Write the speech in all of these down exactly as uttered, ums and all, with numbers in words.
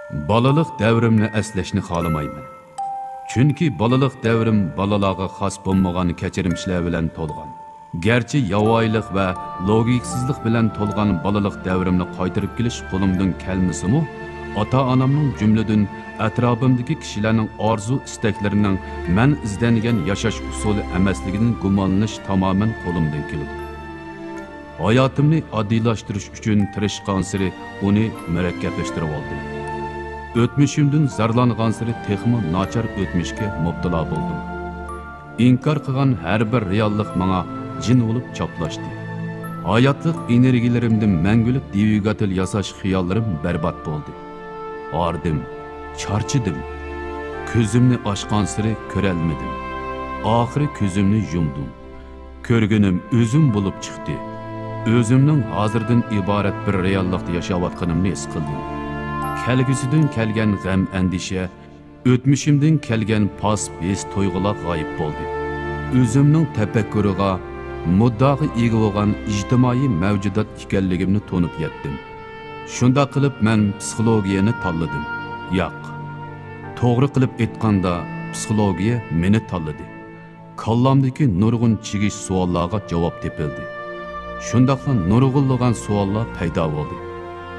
بالىلىق دەۋرىمنى ئەسلەشنى خالىمايمەن. چۈنكى بالىلىق دەۋرىم بالىلارغا خاس بولمىغان كەچۈرمىشلەر بىلەن تولغان. گەرچە ياۋايىلىق ۋە لوگىكىسىزلىق بىلەن تولغان بالىلىق دەۋرىمنى قايتۇرۇپ كېلىش قولۇمدىن كەلمىسىمۇ، ئاتا-ئانامنىڭ، جۈملىدىن ئەتراپىمدىكى كىشىلەرنىڭ ئارزۇ-ئىستەكلىرىنىڭ مەن ئىزدەنگەن ياشاش ئۇسۇلى ئەمەسلىكىدىن گۇمانلىنىش تامامەن قولۇمدىن كېلىدۇ. ھاياتىمنى ئاددىيلاشتۇرۇش ئۈچۈن تىرىشقانسېرى ئۇنى مۇرەككەپلەشتۈرۈۋالدىم. ئۆتمۈشۈمدىن زارلانغانسېرى تېخىمۇ ناچار ئۆتمۈشكە مۇپتىلا بولدۇم. ئىنكار قىلغان ھەر بىر رېئاللىق ماڭا جىن بولۇپ چاپلاشتى. ھاياتلىق ئېنېرگىيىلىرىمدىن مەڭگۈلۈك دۋىگاتېل ياساش خىياللىرىم بەربات بولدى. ھاردىم، چارچىدىم. كۆزۈمنى ئاچقانسېرى كۆرەلمىدىم. ئاخىرى كۆزۈمنى يۇمدۇم. كۆرگىنىم ئۆزۈم بولۇپ چىقتى. ئۆزۈمنىڭ ھازىردىن ئىبارەت بىر رېئاللىقتا ياشاۋاتقىنىمنى ھېس قىلدىم. كەلگۈسىدىن كەلگەن غەم-ئەندىشە، ئۆتمۈشۈمدىن كەلگەن پاسسىپ ھېس-تۇيغۇلار غايىب بولدى. ئۆزۈمنىڭ تەپەككۇرىغا، مۇددىئاغا ئىگە بولغان ئىجتىمائىي مەۋجۇدات ئىكەنلىكىمنى تونۇپ يەتتىم. شۇنداق قىلىپ مەن پسىخولوگىيەنى تاللىدىم. ياق، توغرا قىلىپ ئېيتقاندا، پسىخولوگىيە مېنى تاللىدى. كاللامدىكى نۇرغۇن چىگىش سوئاللارغا جاۋاب تېپىلدى. شۇنداقلا نۇرغۇنلىغان سوئاللار پەيدا بولدى.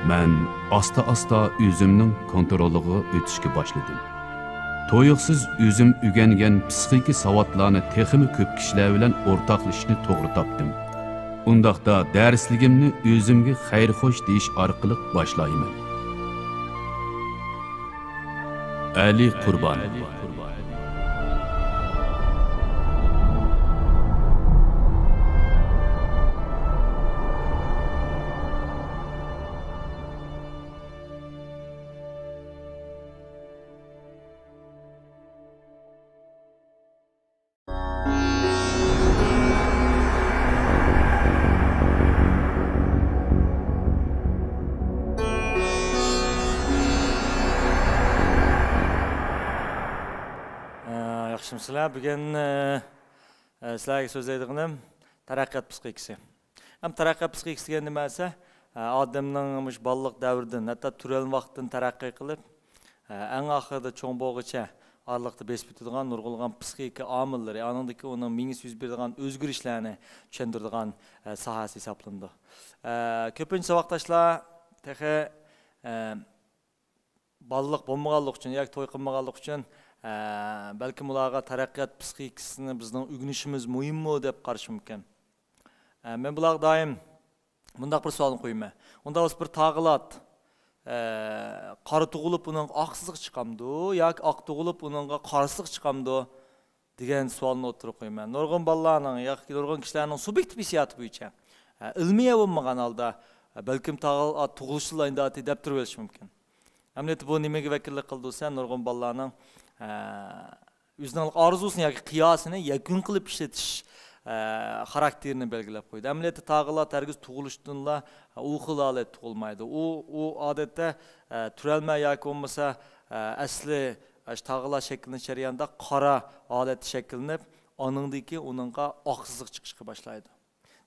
مەن ئاستا-ئاستا ئۆزۈمنىڭ كونترولىغا ئۆتۈشكە باشلىدىم. تۇيۇقسىز ئۆزۈم ئۆگەنگەن پسىخىكا ساۋاتلارنى تېخىمۇ كۆپ كىشىلەر بىلەن ئورتاقلىشىشنى توغرا تاپتىم. ئۇنداقتا دەرسلىكىمنى ئۆزۈمگە خەير-خوش دېيىش ئارقىلىق باشلايمەن. ئەلى قۇربان. ئە، ياخشىمۇسىلەر؟ بۈگۈن، ئە، ئە، سىلەرگە سۆزلەيدىغىنىم تەرەققىيات پسىخىكىسى. ھەم تەرەققىيات پسىخىكىسى دېگەن نېمە دېسە، ئە، ئادەمنىڭ مۇشۇ بالىلىق دەۋرىدىن، ھەتتا تۈرەلمە ۋاقتىدىن تەرەققىي قىلىپ، ئە، ئەڭ ئاخىرىدا چوڭ بولغۇچە ئارىلىقتا بېسىپ ئۆتىدىغان نۇرغۇنلىغان پسىخىكا ئامىللىرى، ئانىڭدىكى ئۇنىڭ مېڭىسى يۈز بېرىدىغان ئۆزگىرىشلەرنى چۈشەندۈرىدىغان، ئە، ساھەسى ھېسابلىنىدۇ. ئە، كۆپىنچە ساۋاقداشلار تېخى، ئە، بالىلىق بولمىغانلىقى ئۈچۈن ياكى توي قىلمىغانلىقى ئۈچۈن، ئە، بەلكىم ئۇلارغا تەرەققىيات پسىخىكىسىنى بىزنىڭ ئۆگىنىشىمىز مۇھىممۇ دەپ قارىشى مۇمكىن. ئە، مەن بۇلارغا دائىم مۇنداق بىر سوئالنى قويىمەن. ئۇنداق بولسا بىر تاغىلات، ئە، قارا تۇغۇلۇپ ئۇنىڭغا ئاقسىزلىق چىقامدۇ ياكى ئاق تۇغۇلۇپ ئۇنىڭغا قارىسىلىق چىقامدۇ دېگەن سوئالنى ئوتتۇرىغا قويىمەن. نۇرغۇن بالىلارنىڭ ياكى نۇرغۇن كىشىلەرنىڭ سۇبيېكتىپ ھېسسىياتى بويىچە، ئە، ئىلمىي بولمىغان ھالدا، ئە، بەلكىم تاغىلات تۇغۇلۇشىدىلا ئىنداتى دەپ تۇرۇۋېلىشى مۇمكىن. ئەمەلىيەتتە بۇ نېمىگە ۋەكىللىك قىلىدۇ دېسە، نۇرغۇن بالىلارنىڭ، ئە، ئۆزىنىڭ ئارزۇسىنى ياكى قىياسىنى يەكۈن قىلىپ ئىشلىتىش، ئە، خاراكتېرىنى بەلگىلەپ قويىدۇ. ئەمەلىيەتتە تاغىلات ھەرگىز تۇغۇلۇشتىنلا ئۇ خىل ھالەتتە تۇغۇلمايدۇ. ئۇ، ئۇ ئادەتتە، ئە، تۈرەلمە ياكى بولمىسا، ئە، ئەسلى، ئە، شۇ تاغىلات شەكىللىنىش جەريانىدا قارا ھالەتتە شەكىللىنىپ، ئانىڭدىن كېيىن ئۇنىڭغا ئاقسىزلىق چىقىشقا باشلايدۇ.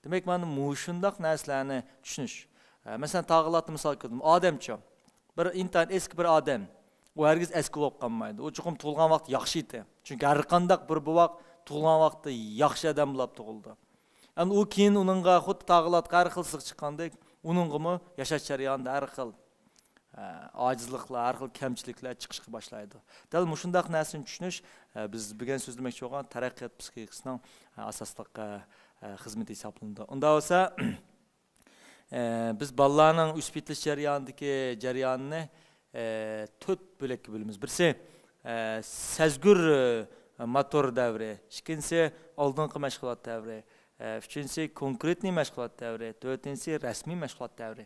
دېمەك، مانا مۇشۇنداق نەرسىلەرنى چۈشىنىش. ئە، مەسىلەن، تاغىلاتنى مىسال كەلتۈردۈم. ئادەمچۇ، بىر ئىنتايىن ئەسكى بىر ئادەم. ئۇ ھەرگىز ئەسكى بولۇپ قالمايدۇ. ئۇ چوقۇم تۇغۇلغان ۋاقتى ياخشى ئىدى. چۈنكى ھەر قانداق بىر بوۋاق تۇغۇلغان ۋاقتىدا ياخشى ئادەم بولاپ تۇغۇلىدۇ. ئەمدى ئۇ كېيىن ئۇنىڭغا خۇددى تاغىلاتقا ھەر خىل سىلىق چىققاندەك، ئۇنىڭغىمۇ ياشاش جەريانىدا ھەر خىل، ئە، ئاجىزلىقلار، ھەر خىل كەمچىلىكلەر چىقىشقا باشلايدۇ. دەل مۇشۇنداق نەرسىنى چۈشىنىش، ئە، بىز بۈگۈن سۆزلىمەكچى بولغان تەرەققىيات پسىخىكىسىنىڭ، ئە، ئاساسلىق، ئە، ئە، خىزمىتى ھېسابلىنىدۇ. ئۇنداق بولسا، ئە، بىز بالىلارنىڭ ئۆسۈپ يېتىلىش جەريانىدىكى جەريانىنى، ئە، تۆت بۆلەككە بۆلىمىز. بىرسى، ئە، سەزگۈر، ئە، موتور دەۋرى، ئىككىنچىسى ئالدىنقى مەشغۇلات دەۋرى، ئە، ئۈچىنچىسى كونكرېتنىي مەشغۇلات دەۋرى، تۆتىنچىسى رەسمىي مەشغۇلات دەۋرى.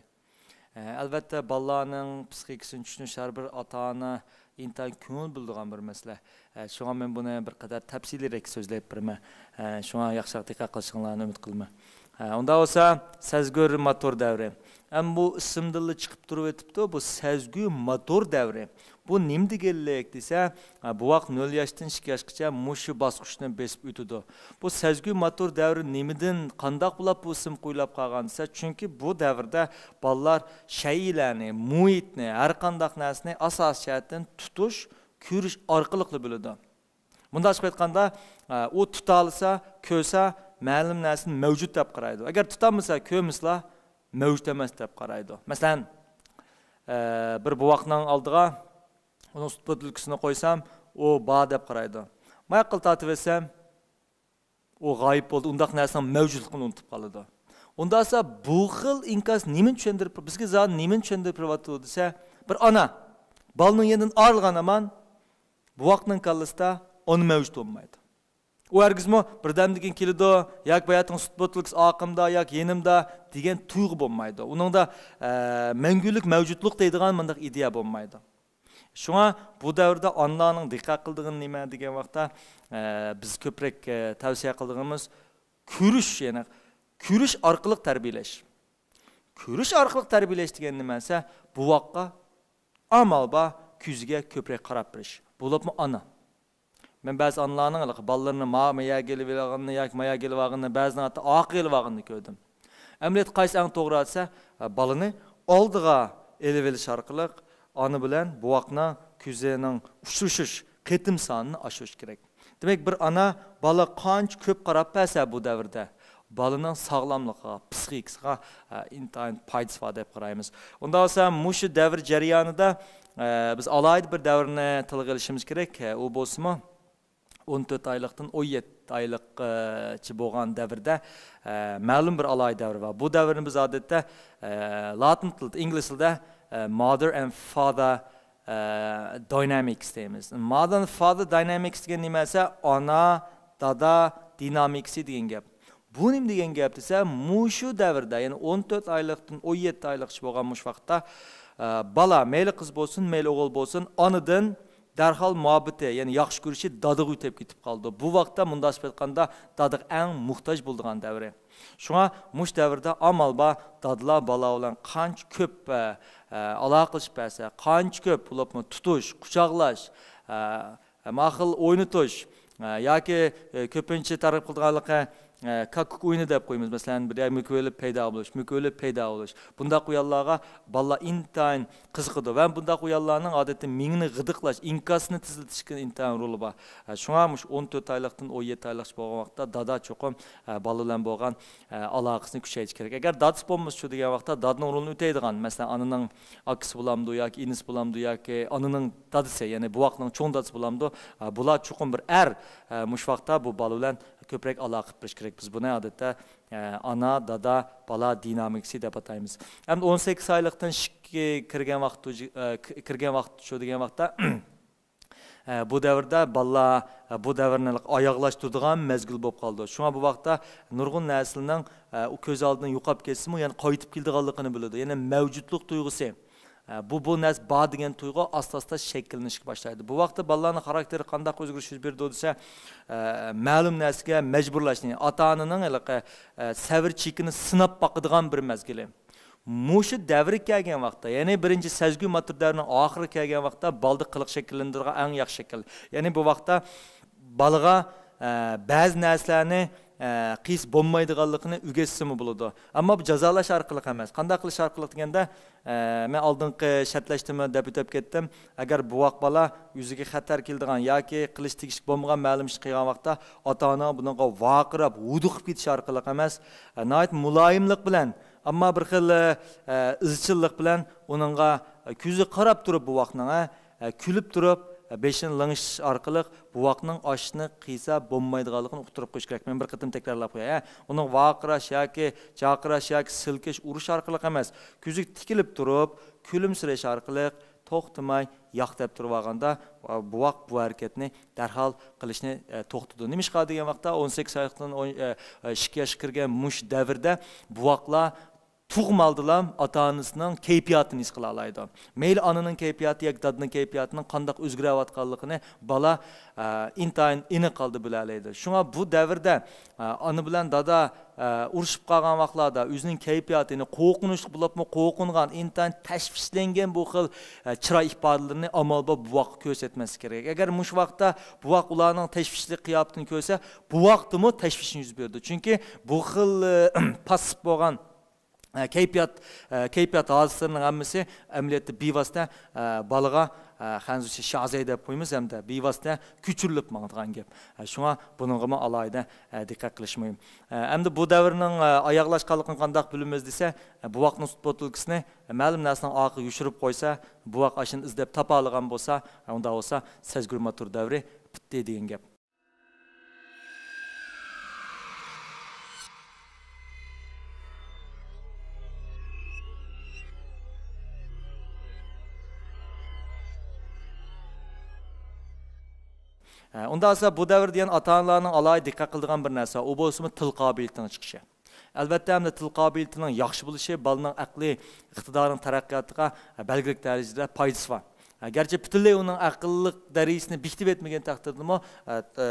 ئە، ئەلۋەتتە، بالىلارنىڭ پسىخىكىسىنى چۈشىنىش ھەر بىر ئاتا-ئانا ئىنتايىن كۆڭۈل بۆلىدىغان بىر مەسىلە. ئە، شۇڭا مەن بۇنى بىر قەدەر تەپسىلىيرەك سۆزلەپ بېرىمەن. ئە، شۇڭا ياخشىراق دىققەت قىلىشىڭلارنى ئۈمىد قىلىمەن. ھە، ئۇنداق بولسا، سەزگۈر ماتور دەۋرى. ئەمما بۇ ئىسىمدىنلا چىقىپ تۇرۇۋېتىپتۇ، بۇ سەزگۈ ماتور دەۋرى. بۇ نېمە دېگەنلىك دېسە، ھە، بوۋاق نۆل ياشتىن ئىككى ياشقىچە مۇشۇ باسقۇچنى بېسىپ ئۆتىدۇ. بۇ سەزگۈ ماتور دەۋرى نېمىدىن، قانداق بولۇپ بۇ ئىسىم قويۇلۇپ قالغان دېسە، چۈنكى بۇ دەۋردە بالىلار شەيئىلەرنى، مۇھىتنى، ھەر قانداق نەرسىنى ئاساسىي جەھەتتىن تۇتۇش، كۆرۈش ئارقىلىقلا بىلىدۇ. مۇنداقچە ئېيتقاندا، ئە، ئۇ تۇتالىسا، كۆرسە، مەلۇم نەرسىنى مەۋجۇت دەپ قارايدۇ. ئەگەر تۇتالمىسا، كۆرمىسىلا، مەۋجۇت ئەمەس دەپ قارايدۇ. مەسىلەن، ئە، بىر بوۋاقنىڭ ئالدىغا ئۇنىڭ سۈت بوتۇلكىسىنى قويسام، ئۇ بار دەپ قارايدۇ. ماياق قىل تارتىۋەتسەم، ئۇ غايىب بولدى، ئۇنداق نەرسىنىڭ مەۋجۇتلۇقىنى ئۇنتۇپ قالىدۇ. ئۇنداقسا بۇ خىل ئىنكاس نېمىنى چۈشەندۈرۈپ، بىزگە زادى نېمىنى چۈشەندۈرۈپ بېرىۋاتىدۇ دېسە، بىر ئانا بالىنىڭ يېنىدىن ئايرىلغان ھامان بوۋاقنىڭ كاللىسىدا ئانا مەۋجۇت بولمايدۇ. ئۇ ھەرگىزمۇ بىردەمدىن كېيىن كېلىدۇ، ياكى باياتىنىڭ سۈت بوتۇلكىسى ئارقامدا ياكى يېنىمدا دېگەن تۇيغۇ بولمايدۇ. ئۇنىڭدا، ئە، مەڭگۈلۈك مەۋجۇتلۇق دەيدىغان مۇنداق ئىدىيە بولمايدۇ. شۇڭا بۇ دەۋردە ئانىلارنىڭ دىققەت قىلىدىغىنى نېمە دېگەن ۋاقىتتا، ئە، بىز كۆپرەك، ئە، تەۋسىيە قىلىدىغىنىمىز كۆرۈش، يەنى كۆرۈش ئارقىلىق تەربىيەلەش. كۆرۈش ئارقىلىق تەربىيەلەش دېگەن نېمە دېسە، بوۋاققا ئامال بار كۆزىگە كۆپرەك قاراپ بېرىش. بولۇپمۇ ئانا. مەن بەزى ئانىلارنىڭ ھېلىقى بالىلىرىنى ما، ما يەرگە ئېلىۋالغىنىنى ياكى ما يەرگە ئېلىۋالغىنىنى، بەزىنى ھەتتا ئارقىغا ئېلىۋالغىنىنى كۆردۈم. ئەمەلىيەتتە قايسى ئەڭ توغرا دېسە، بالىنى ئالدىغا ئېلىۋېلىش ئارقىلىق ئانا بىلەن بوۋاقنىڭ كۆزىنىڭ ئۇچرىشىش قېتىم سانىنى ئاشۇرۇش كېرەك. دېمەك، بىر ئانا بالا قانچە كۆپ قاراپ بەرسە بۇ دەۋردە، بالىنىڭ ساغلاملىقىغا، پسىخىكىسىغا، ئە، ئىنتايىن پايدىسى بار دەپ قارايمىز. ئۇنداق بولسا، مۇشۇ دەۋر جەريانىدا، ئە، بىز ئالاھىدە بىر دەۋرنى تىلغا ئېلىشىمىز كېرەك. ئە، ئۇ بولسىمۇ، ئون تۆت ئايلىقتىن ئون يەتتە ئايلىققىچە بولغان دەۋردە، ئە، مەلۇم بىر ئالاھىدە دەۋر بار. بۇ دەۋرنى بىز ئادەتتە، ئە، لاتىن تىلىدا، ئىنگلىز تىلىدا، ئە، mother and father، ئە، dynamics دەيمىز. Mother and father dynamics دېگەن نېمە دېسە، ئانا، دادا دىنامىكىسى دېگەن گەپ. بۇ نېمە دېگەن گەپ دېسە، مۇشۇ دەۋردە، يەنى ئون تۆت ئايلىقتىن ئون يەتتە ئايلىققىچە بولغان مۇشۇ ۋاقىتتا، ئە، بالا، مەيلى قىز بولسۇن، مەيلى ئوغۇل بولسۇن، ئانىدىن دەرھال مۇھەببىتى، يەنى ياخشى كۆرۈشى دادىغا ئۆتۈپ كېتىپ قالىدۇ. بۇ ۋاقىتتا مۇنداقچە ئېيتقاندا دادىغا ئەڭ موھتاج بولىدىغان دەۋرى. شۇڭا مۇشۇ دەۋردە ئامال بار دادىلار بالا بىلەن قانچە كۆپ، ئە، ئە، ئالاقىلىشىپ بەرسە، قانچە كۆپ بولۇپمۇ تۇتۇش، قۇچاقلاش، ئە، ئە، ماخىل ئوينىتىش، ئە، ياكى، ئە، كۆپىنچە تەرغىب قىلىدىغانلىقى، ئە، كاككۇك ئويۇنى دەپ قويىمىز. مەسىلەن، بىر يەر مۈكۈۋېلىپ پەيدا بولۇش، مۈكۈۋېلىپ پەيدا بولۇش. بۇنداق ئويۇنلارغا بالىلار ئىنتايىن قىزىقىدۇ ۋە بۇنداق ئويۇنلارنىڭ ئادەتتە مېڭىنى غىدىقلاش، ئىنكاسنى تېزلىتىشكە ئىنتايىن رولى بار. ئە، شۇڭا مۇشۇ ئون تۆت ئايلىقتىن ئون يەتتە ئايلىققىچە بولغان ۋاقىتتا دادا چوقۇم، ئە، بالا بىلەن بولغان، ئە، ئالاقىسىنى كۈچەيتىشى كېرەك. ئەگەر دادىسى بولمىسا شۇ دېگەن ۋاقىتتا دادىنىڭ رولىنى ئۆتەيدىغان، مەسىلەن، ئانىنىڭ ئاكىسى بولامدۇ ياكى ئىنىسى بولامدۇ ياكى ئانىنىڭ دادىسى، يەنى بوۋاقنىڭ چوڭ دادىسى بولامدۇ، ئە، بۇلار چوقۇم بىر ئەر، ئە، مۇشۇ ۋاقىتتا بۇ بالا بىلەن كۆپرەك ئالاقە قىلىپ بېرىش كېرەك. بىز بۇنى ئادەتتە، ئە، ئانا، دادا، بالا دىنامىكىسى دەپ ئاتايمىز. ئەمدى ئون سەككىز ئايلىقتىن ئىككى كىرگەن ۋاقىت، ئە، ك-، كىرگەن ۋاقىت شۇ دېگەن ۋاقىتتا، ئە، بۇ دەۋردە بالىلار، ئە، بۇ دەۋرنى ئاياغلاشتۇرىدىغان مەزگىل بولۇپ قالىدۇ. شۇڭا بۇ ۋاقىتتا نۇرغۇن نەرسىلەرنىڭ، ئە، ئۇ كۆز ئالدىدىن يوقاپ كەتسىمۇ، يەنە قايتىپ كېلىدىغانلىقىنى بىلىدۇ. يەنە مەۋجۇتلۇق تۇيغۇسى، ئە، بۇ، بۇ نەرسە بار دېگەن تۇيغۇ ئاستا-ئاستا شەكىللىنىشكە باشلايدۇ. بۇ ۋاقىتتا بالىلارنىڭ خاراكتېرى قانداق ئۆزگىرىش يۈز بېرىدۇ دېسە، ئە، مەلۇم نەرسىگە مەجبۇرلاش، يەنى ئاتا-ئانىنىڭ ھېلىقى، ئە، سەۋر چېكىنى سىناپ باقىدىغان بىر مەزگىلى. مۇشۇ دەۋرگە كەلگەن ۋاقىتتا، يەنى بىرىنچى سەزگۈ ماتور دەۋرىنىڭ ئاخىرىغا كەلگەن ۋاقىتتا بالىدا قىلىق شەكىللەندۈرىدىغان ئەڭ ياخشى شەكىل. يەنى بۇ ۋاقىتتا بالىغا، ئە، بەزى نەرسىلەرنى، ئە، قىلسا بولمايدىغانلىقىنى ئۆگەتسىمۇ بولىدۇ. ئەمما بۇ جازالاش ئارقىلىق ئەمەس. قانداق قىلىش ئارقىلىق دېگەندە، ئە، مەن ئالدىنقى شەرتلەشتىمۇ دەپ ئۆتۈپ كەتتىم. ئەگەر بوۋاق بالا ئۆزىگە خەتەر كېلىدىغان ياكى قىلىش تېگىشلىك بولمىغان مەلۇم ئىشنى قىلغان ۋاقىتتا، ئاتا-ئانا بۇنىڭغا ۋارقىراپ، ھودۇقۇپ كېتىش ئارقىلىق ئەمەس، ئە، ناھايىتى مۇلايىملىق بىلەن، ئەمما بىر خىل، ئە، ئىزچىللىق بىلەن ئۇنىڭغا، ئە، كۆزىگە قاراپ تۇرۇپ بوۋاقنىڭ، ئە، ئە، كۈلۈپ تۇرۇپ، ئە، بېشىنى لىڭشىتىش ئارقىلىق بوۋاقنىڭ ئاشۇنى قىلسا بولمايدىغانلىقىنى ئۇقتۇرۇپ قويۇش كېرەك. مەن بىر قېتىم تەكرارلاپ قوياي، ئە. ئۇنىڭ ۋارقىراش ياكى جارقىراش ياكى سىلكىش، ئۇرۇش ئارقىلىق ئەمەس، كۆزىگە تىكىلىپ تۇرۇپ، كۈلۈمسىرەش ئارقىلىق توختىماي ياق دەپ تۇرۇۋالغاندا، بوۋاق بۇ ھەرىكەتنى دەرھال قىلىشنى، ئە، توختىتىدۇ. نېمىشقا دېگەن ۋاقىتتا، ئون سەككىز ئايلىقتىن ئون، ئە، ئە، ئىككى ياشقا كىرگەن مۇشۇ دەۋردە بوۋاقلار تۇغما ئالدىلا ئاتا-ئانىسىنىڭ كەيپىياتىنى ھېس قىلالايدۇ. مەيلى ئانىنىڭ كەيپىياتى ياكى دادىنىڭ كەيپىياتىنىڭ قانداق ئۆزگىرىۋاتقانلىقىنى بالا، ئە، ئىنتايىن ئېنىق ھالدا بىلەلەيدۇ. شۇڭا بۇ دەۋردە، ئە، ئانا بىلەن دادا، ئە، ئۇرۇشۇپ قالغان ۋاقىتلاردا ئۆزىنىڭ كەيپىياتىنى، قورقۇنچلۇق بولۇپمۇ قورقۇنغان، ئىنتايىن تەشۋىشلەنگەن بۇ خىل، ئە، چىراي ئىپادىلىرىنى ئامال بار بوۋاققا كۆرسەتمەسلىك كېرەك. ئەگەر مۇشۇ ۋاقىتتا بوۋاق ئۇلارنىڭ تەشۋىشلىك قىياپىتىنى كۆرسە، بوۋاقتىمۇ تەشۋىش يۈز بېرىدۇ. چۈنكى بۇ خىل، ئە، پاسسىپ بولغان، ئە، كەيپىيات، ئە، كەيپىيات ھادىسىلىرىنىڭ ھەممىسى ئەمەلىيەتتە بىۋاسىتە، ئە، بالىغا، ئە، خەنزۇچە شازەي دەپ قويىمىز ھەمدە بىۋاسىتە كۆچۈرۈلۈپ ماڭىدىغان گەپ. ئە، شۇڭا بۇنىڭغىمۇ ئالاھىدە، ئە، دىققەت قىلىش مۇھىم. ئە، ئەمدى بۇ دەۋرنىڭ، ئە، ئاياغلاشقانلىقىنى قانداق بىلىمىز دېسە، ئە، بوۋاقنىڭ سۈت بوتۇلكىسىنى، ئە، مەلۇم نەرسىنىڭ ئارقىغا يوشۇرۇپ قويسا، بوۋاق ئاشۇنى ئىزدەپ تاپالىغان بولسا، ئە، ئۇنداق بولسا سەزگۈر ماتور دەۋرى پۈتتى دېگەن گەپ. ھە، ئۇنداق بولسا بۇ دەۋر دېگەن ئاتا-ئانىلارنىڭ ئالاھىدە دىققەت قىلىدىغان بىر نەرسە، ئۇ بولسىمۇ تىل قابىلىيىتىنىڭ چىقىشى. ئەلۋەتتە، ئەمدى تىل قابىلىيىتىنىڭ ياخشى بولۇشى بالىنىڭ ئەقلىي ئىقتىدارىنىڭ تەرەققىياتىغا بەلگىلىك دەرىجىدە پايدىسى بار. گەرچە پۈتۈنلەي ئۇنىڭ ئەقىللىق دەرىجىسىنى بېكىتىپ يەتمىگەن تەقدىردىمۇ، ئە، ئە،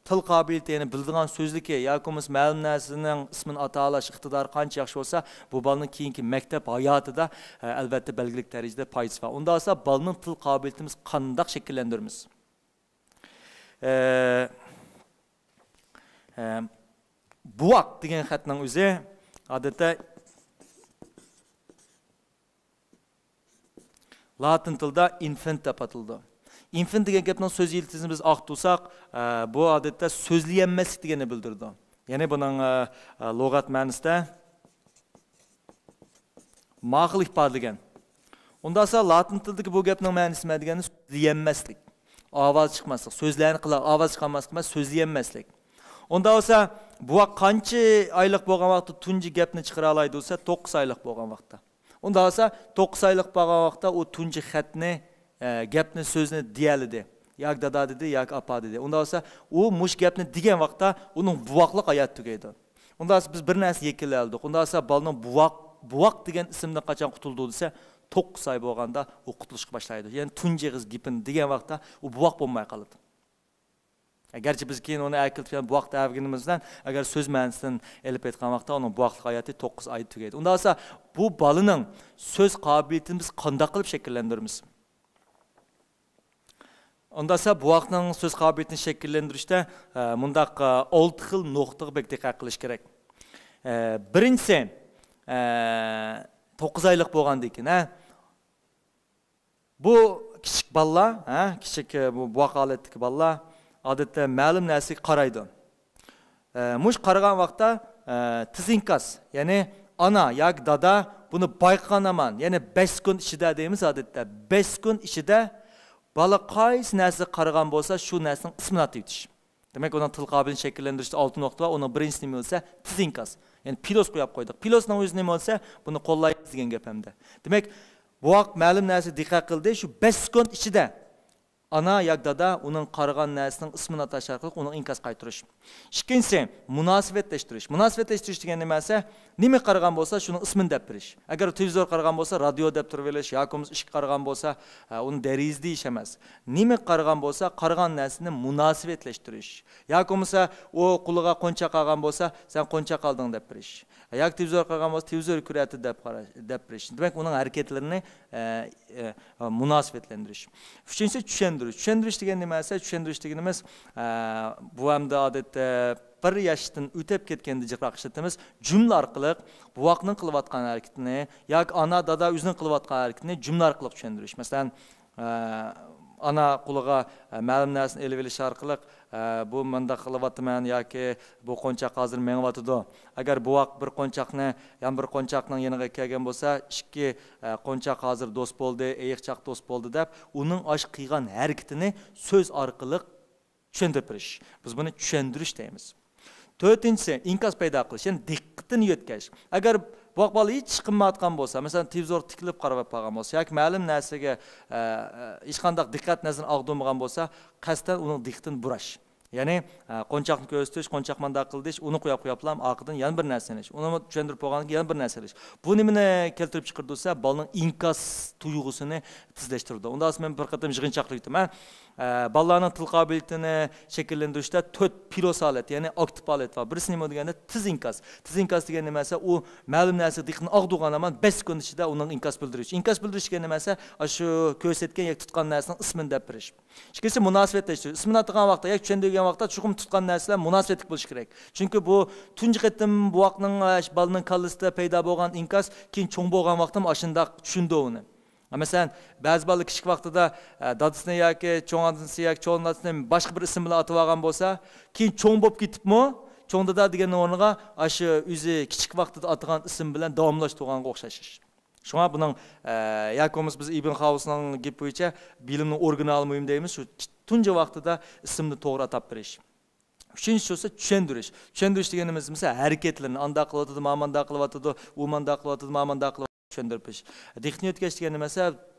تىل قابىلىيىتى، يەنى بىلىدىغان سۆزلۈكى ياكى بولمىسا مەلۇم نەرسىنىڭ ئىسمىنى ئاتالاش ئىقتىدارى قانچە ياخشى بولسا، بۇ بالىنىڭ كېيىنكى مەكتەپ ھاياتىدا، ئە، ئەلۋەتتە بەلگىلىك دەرىجىدە پايدىسى بار. ئۇنداق بولسا بالىنىڭ تىل قابىلىيىتىمىز قانداق شەكىللەندۈرىمىز؟ ئە، ئە، بوۋاق دېگەن خەتنىڭ ئۆزى ئادەتتە لاتىن تىلدا ئىنفېنت دەپ ئاتىلىدۇ. ئىنفېنت دېگەن گەپنىڭ سۆز يىلتىزىنى بىز ئاقتۇرساق، ئە، بۇ ئادەتتە سۆزلىيەلمەسلىك دېگەننى بىلدۈرىدۇ. يەنى بۇنىڭ، ئە، ئە، لۇغەت مەنىسىدە ماقۇل ئىپادىلىگەن. ئۇنداقسا لاتىن تىلىدىكى بۇ گەپنىڭ مەنىسى نېمە دېگەندە، سۆزلىيەلمەسلىك، ئاۋاز چىقماسلىق، سۆزلەرنى قىلا، ئاۋاز چىقارماسلىق ئەمەس، سۆزلىيەلمەسلىك. ئۇنداق بولسا، بوۋاق قانچە ئايلىق بولغان ۋاقىتتا تۇنجى گەپنى چىقىرالايدۇ دېسە، توققۇز ئايلىق بولغان ۋاقىتتا. ئۇنداق بولسا، توققۇز ئايلىق بولغان ۋاقىتتا ئۇ تۇنجى خەتنى، ئە، گەپنى، سۆزنى دېيەلىدى. ياكى دادا دېدى، ياكى ئاپا دېدى. ئۇنداق بولسا، ئۇ مۇشۇ گەپنى دېگەن ۋاقىتتا ئۇنىڭ بوۋاقلىق ھاياتى تۈگەيدۇ. ئۇنداق بولسا، بىز بىر نەرسە يەكۈنلەۋالدۇق. ئۇنداق بولسا، بالىنىڭ بوۋاق، بوۋاق دېگەن ئىسىمدىن قاچان قۇتۇلىدۇ دېسە، توققۇز ئاي بولغاندا ئۇ قۇتۇلۇشقا باشلايدۇ. يەنى تۇنجى ئېغىز گېپىنى دېگەن ۋاقىتتا ئۇ بوۋاق بولماي قالىدۇ. گەرچە بىز كېيىن ئۇنى ئەكېلىپ يەنە بوۋاق دەۋېگىنىمىز بىلەن، ئەگەر سۆز مەنىسىدىن ئېلىپ ئېيتقان ۋاقىتتا ئۇنىڭ بوۋاقلىق ھاياتى توققۇز ئايدا تۈگەيدۇ. ئۇنداق بولسا، بۇ بالىنىڭ سۆز قابىلىيىتىنى بىز قانداق قىلىپ شەكىللەندۈرىمىز؟ ئۇنداق بولسا، بوۋاقنىڭ سۆز قابىلىيىتىنى شەكىللەندۈرۈشتە، ئە، مۇنداق، ئە، ئالتە خىل نۇقتىغا بەك دىققەت قىلىش كېرەك. ئە، بىرىنچىسى، ئە، توققۇز ئايلىق بولغاندىن كېيىن، ھە، بۇ كىچىك بالىلار، ھە، كىچىك، ئە، بۇ بوۋاق ھالەتتىكى بالىلار ئادەتتە مەلۇم نەرسىگە قارايدۇ. ئە، مۇشۇ قارىغان ۋاقىتتا، ئە، تېز ئىنكاس، يەنى ئانا ياكى دادا بۇنى بايقىغان ھامان، يەنى بەش سېكۇنت ئىچىدە دەيمىز ئادەتتە، بەش سېكۇنت ئىچىدە بالا قايسى نەرسىگە قارىغان بولسا، شۇ نەرسىنىڭ ئىسمىنى ئاتىۋېتىش. دېمەك، ئۇنىڭ تىل قابىلىيىتىنى شەكىللەندۈرۈشتە ئالتە نۇقتا بار. ئۇنىڭ بىرىنچىسى نېمە دېسە، تېز ئىنكاس. يەنى پىلوس قويۇپ قويدۇق. پىلوسنىڭ ئۆزى نېمە دېسە، بۇنى قوللايمىز دېگەن گەپ ھەمدە. دېمەك، بوۋاق مەلۇم نەرسىگە دىققەت قىلدى، شۇ بەش سېكۇنت ئىچىدە ئانا ياكى دادا ئۇنىڭ قارىغان نەرسىنىڭ ئىسمىنى ئاتاش ئارقىلىق ئۇنىڭ ئىنكاس قايتۇرۇش. ئىككىنچىسى، مۇناسىۋەتلەشتۈرۈش. مۇناسىۋەتلەشتۈرۈش دېگەن نېمە دېسە، نېمە قارىغان بولسا، شۇنىڭ ئىسمىنى دەپ بېرىش. ئەگەر تېلېۋىزور قارىغان بولسا، رادىيو دەپ تۇرۇۋېلىش، ياكى بولمىسا ئىشىككە قارىغان بولسا، ئە، ئۇنى دېرىزە دېيىش ئەمەس. نېمە قارىغان بولسا، قارىغان نەرسىنى مۇناسىۋەتلەشتۈرۈش. ياكى بولمىسا ئۇ قولىغا قونچاق ئالغان بولسا، سەن قونچاق ئالدىڭ دەپ بېرىش. ياكى تېلېۋىزور قارىغان بولسا، تېلېۋىزور كۆرەتتى دەپ قارا-، دەپ بېرىش. دېمەك، ئۇنىڭ ھەرىكەتلىرىنى، ئە، ئە، مۇناسىۋەتلەندۈرۈش. ئۈچىنچىسى، چۈشەندۈرۈش. چۈشەندۈرۈش دېگەن نېمە دېسە، چۈشەندۈرۈش دېگىنىمىز، ئە، بۇ ئەمدى ئادەتتە بىر ياشتىن ئۆتۈپ كەتكەندە جىقراق ئىشلىتىمىز. جۈملە ئارقىلىق بوۋاقنىڭ قىلىۋاتقان ھەرىكىتىنى ياكى ئانا، دادا ئۆزىنىڭ قىلىۋاتقان ھەرىكىتىنى جۈملە ئارقىلىق چۈشەندۈرۈش. مەسىلەن، ئە، ئانا قولىغا، ئە، مەلۇم نەرسىنى ئېلىۋېلىش ئارقىلىق، ئە، بۇ مۇنداق قىلىۋاتىمەن ياكى بۇ قونچاق ھازىر مېڭىۋاتىدۇ. ئەگەر بوۋاق بىر قونچاقنى، يەنە بىر قونچاقنىڭ يېنىغا كەلگەن بولسا، ئىككى، ئە، قونچاق ھازىر دوست بولدى، ئېيىقچاق دوست بولدى دەپ، ئۇنىڭ ئاشۇ قىلغان ھەرىكىتىنى سۆز ئارقىلىق چۈشەندۈرۈپ بېرىش. بىز بۇنى چۈشەندۈرۈش دەيمىز. تۆتىنچىسى، ئىنكاس پەيدا قىلىش، يەنى دىققىتىنى يۆتكەش. ئەگەر بوۋاق بالا ھېچ قىلمايۋاتقان بولسا، مەسىلەن، تېلېۋىزورغا تىكىلىپ قاراپ قالغان بولسا ياكى مەلۇم نەرسىگە، ئە، ئە، ھېچقانداق دىققەت نەزىرىنى ئاغدۇرمىغان بولسا، قەستەن ئۇنىڭ دىققىتىنى بۇراش. يەنى، ئە، قونچاقنى كۆرسىتىش، قونچاق مانداق قىل دېيىش، ئۇنى قوياپ، قوياپلا ئارقىدىن يەنە بىر نەرسىنى ئېلىش. ئۇنى چۈشەندۈرۈپ بولغاندىن كېيىن يەنە بىر نەرسە ئېلىش. بۇ نېمىنى كەلتۈرۈپ چىقىرىدۇ دېسە، بالىنىڭ ئىنكاس تۇيغۇسىنى تېزلەشتۈرىدۇ. ئۇنداق مەن بىر قېتىم يىغىنچاقلىق ئۆتتۈم. ھە، ئە، بالىلارنىڭ تىل قابىلىيىتىنى شەكىللەندۈرۈشتە تۆت پىلوس ھالەت، يەنى ئاكتىپ ھالەت بار. بىرسى نېمە دېگەندە، تېز ئىنكاس. تېز ئىنكاس دېگەن نېمە دېسە، ئۇ مەلۇم نەرسىگە دىققىتىنى ئاغدۇرغان ھامان بەش سېكۇنت ئىچىدە ئۇنىڭ ئىنكاس بىلدۈرۈش. ئىنكاس بىلدۈرۈش دېگەن نېمە دېسە، ئاشۇ كۆرسەتكەن ياكى تۇتقان نەرسىنىڭ ئىسمىنى دەپ بېرىش. ئىككىنچىسى مۇناسىۋەتلەشتۈرۈش. ئىسمىنى ئاتىغان ۋاقىتتا ياكى چۈشەندۈرگەن ۋاقىتتا چوقۇم تۇتقان نەرسىلەر مۇناسىۋەتلىك بولۇشى كېرەك. چۈنكى بۇ تۇنجى قېتىم بوۋاقنىڭ، ئە، بالىنىڭ كاللىسىدا پەيدا بولغان ئىنكاس كېيىن چوڭ بولغان ۋاقىتتا ئاشۇنداق چۈشىنىدۇ ئۇنى. مەسىلەن، بەزى بالىلار كىچىك ۋاقتىدا، ئە، دادىسىنى ياكى چوڭ ئانىسى ياكى چوڭ دادىسىنى باشقا بىر ئىسىم بىلەن ئاتىۋالغان بولسا، كېيىن چوڭ بولۇپ كېتىپمۇ، چوڭ دادا دېگەننىڭ ئورنىغا ئاشۇ ئۆزى كىچىك ۋاقتىدا ئاتىغان ئىسىم بىلەن داۋاملاشتۇرغانغا ئوخشاش ئىش. شۇڭا بۇنىڭ، ئە، ياكى بولمىسا بىز ئىبن خاۋۇسنىڭ گېپى بويىچە بىلىمنىڭ ئورىگىنالى مۇھىم دەيمىز، شۇ تۇنجى ۋاقتىدا ئىسىمنى توغرا ئاتاپ بېرىش. ئۈچىنچىسى بولسا چۈشەندۈرۈش. چۈشەندۈرۈش دېگىنىمىز، مىسال، ھەرىكەتلىرىنى ئانداق قىلىۋاتىدۇ، مانا مانداق قىلىۋاتىدۇ، ئۇ مانداق قىلىۋاتىدۇ، ما مانداق قىلىۋاتىدۇ، چۈشەندۈرۈپ بېرىش. دىققىتىنى يۆتكەش دېگەن نېمە دېسە،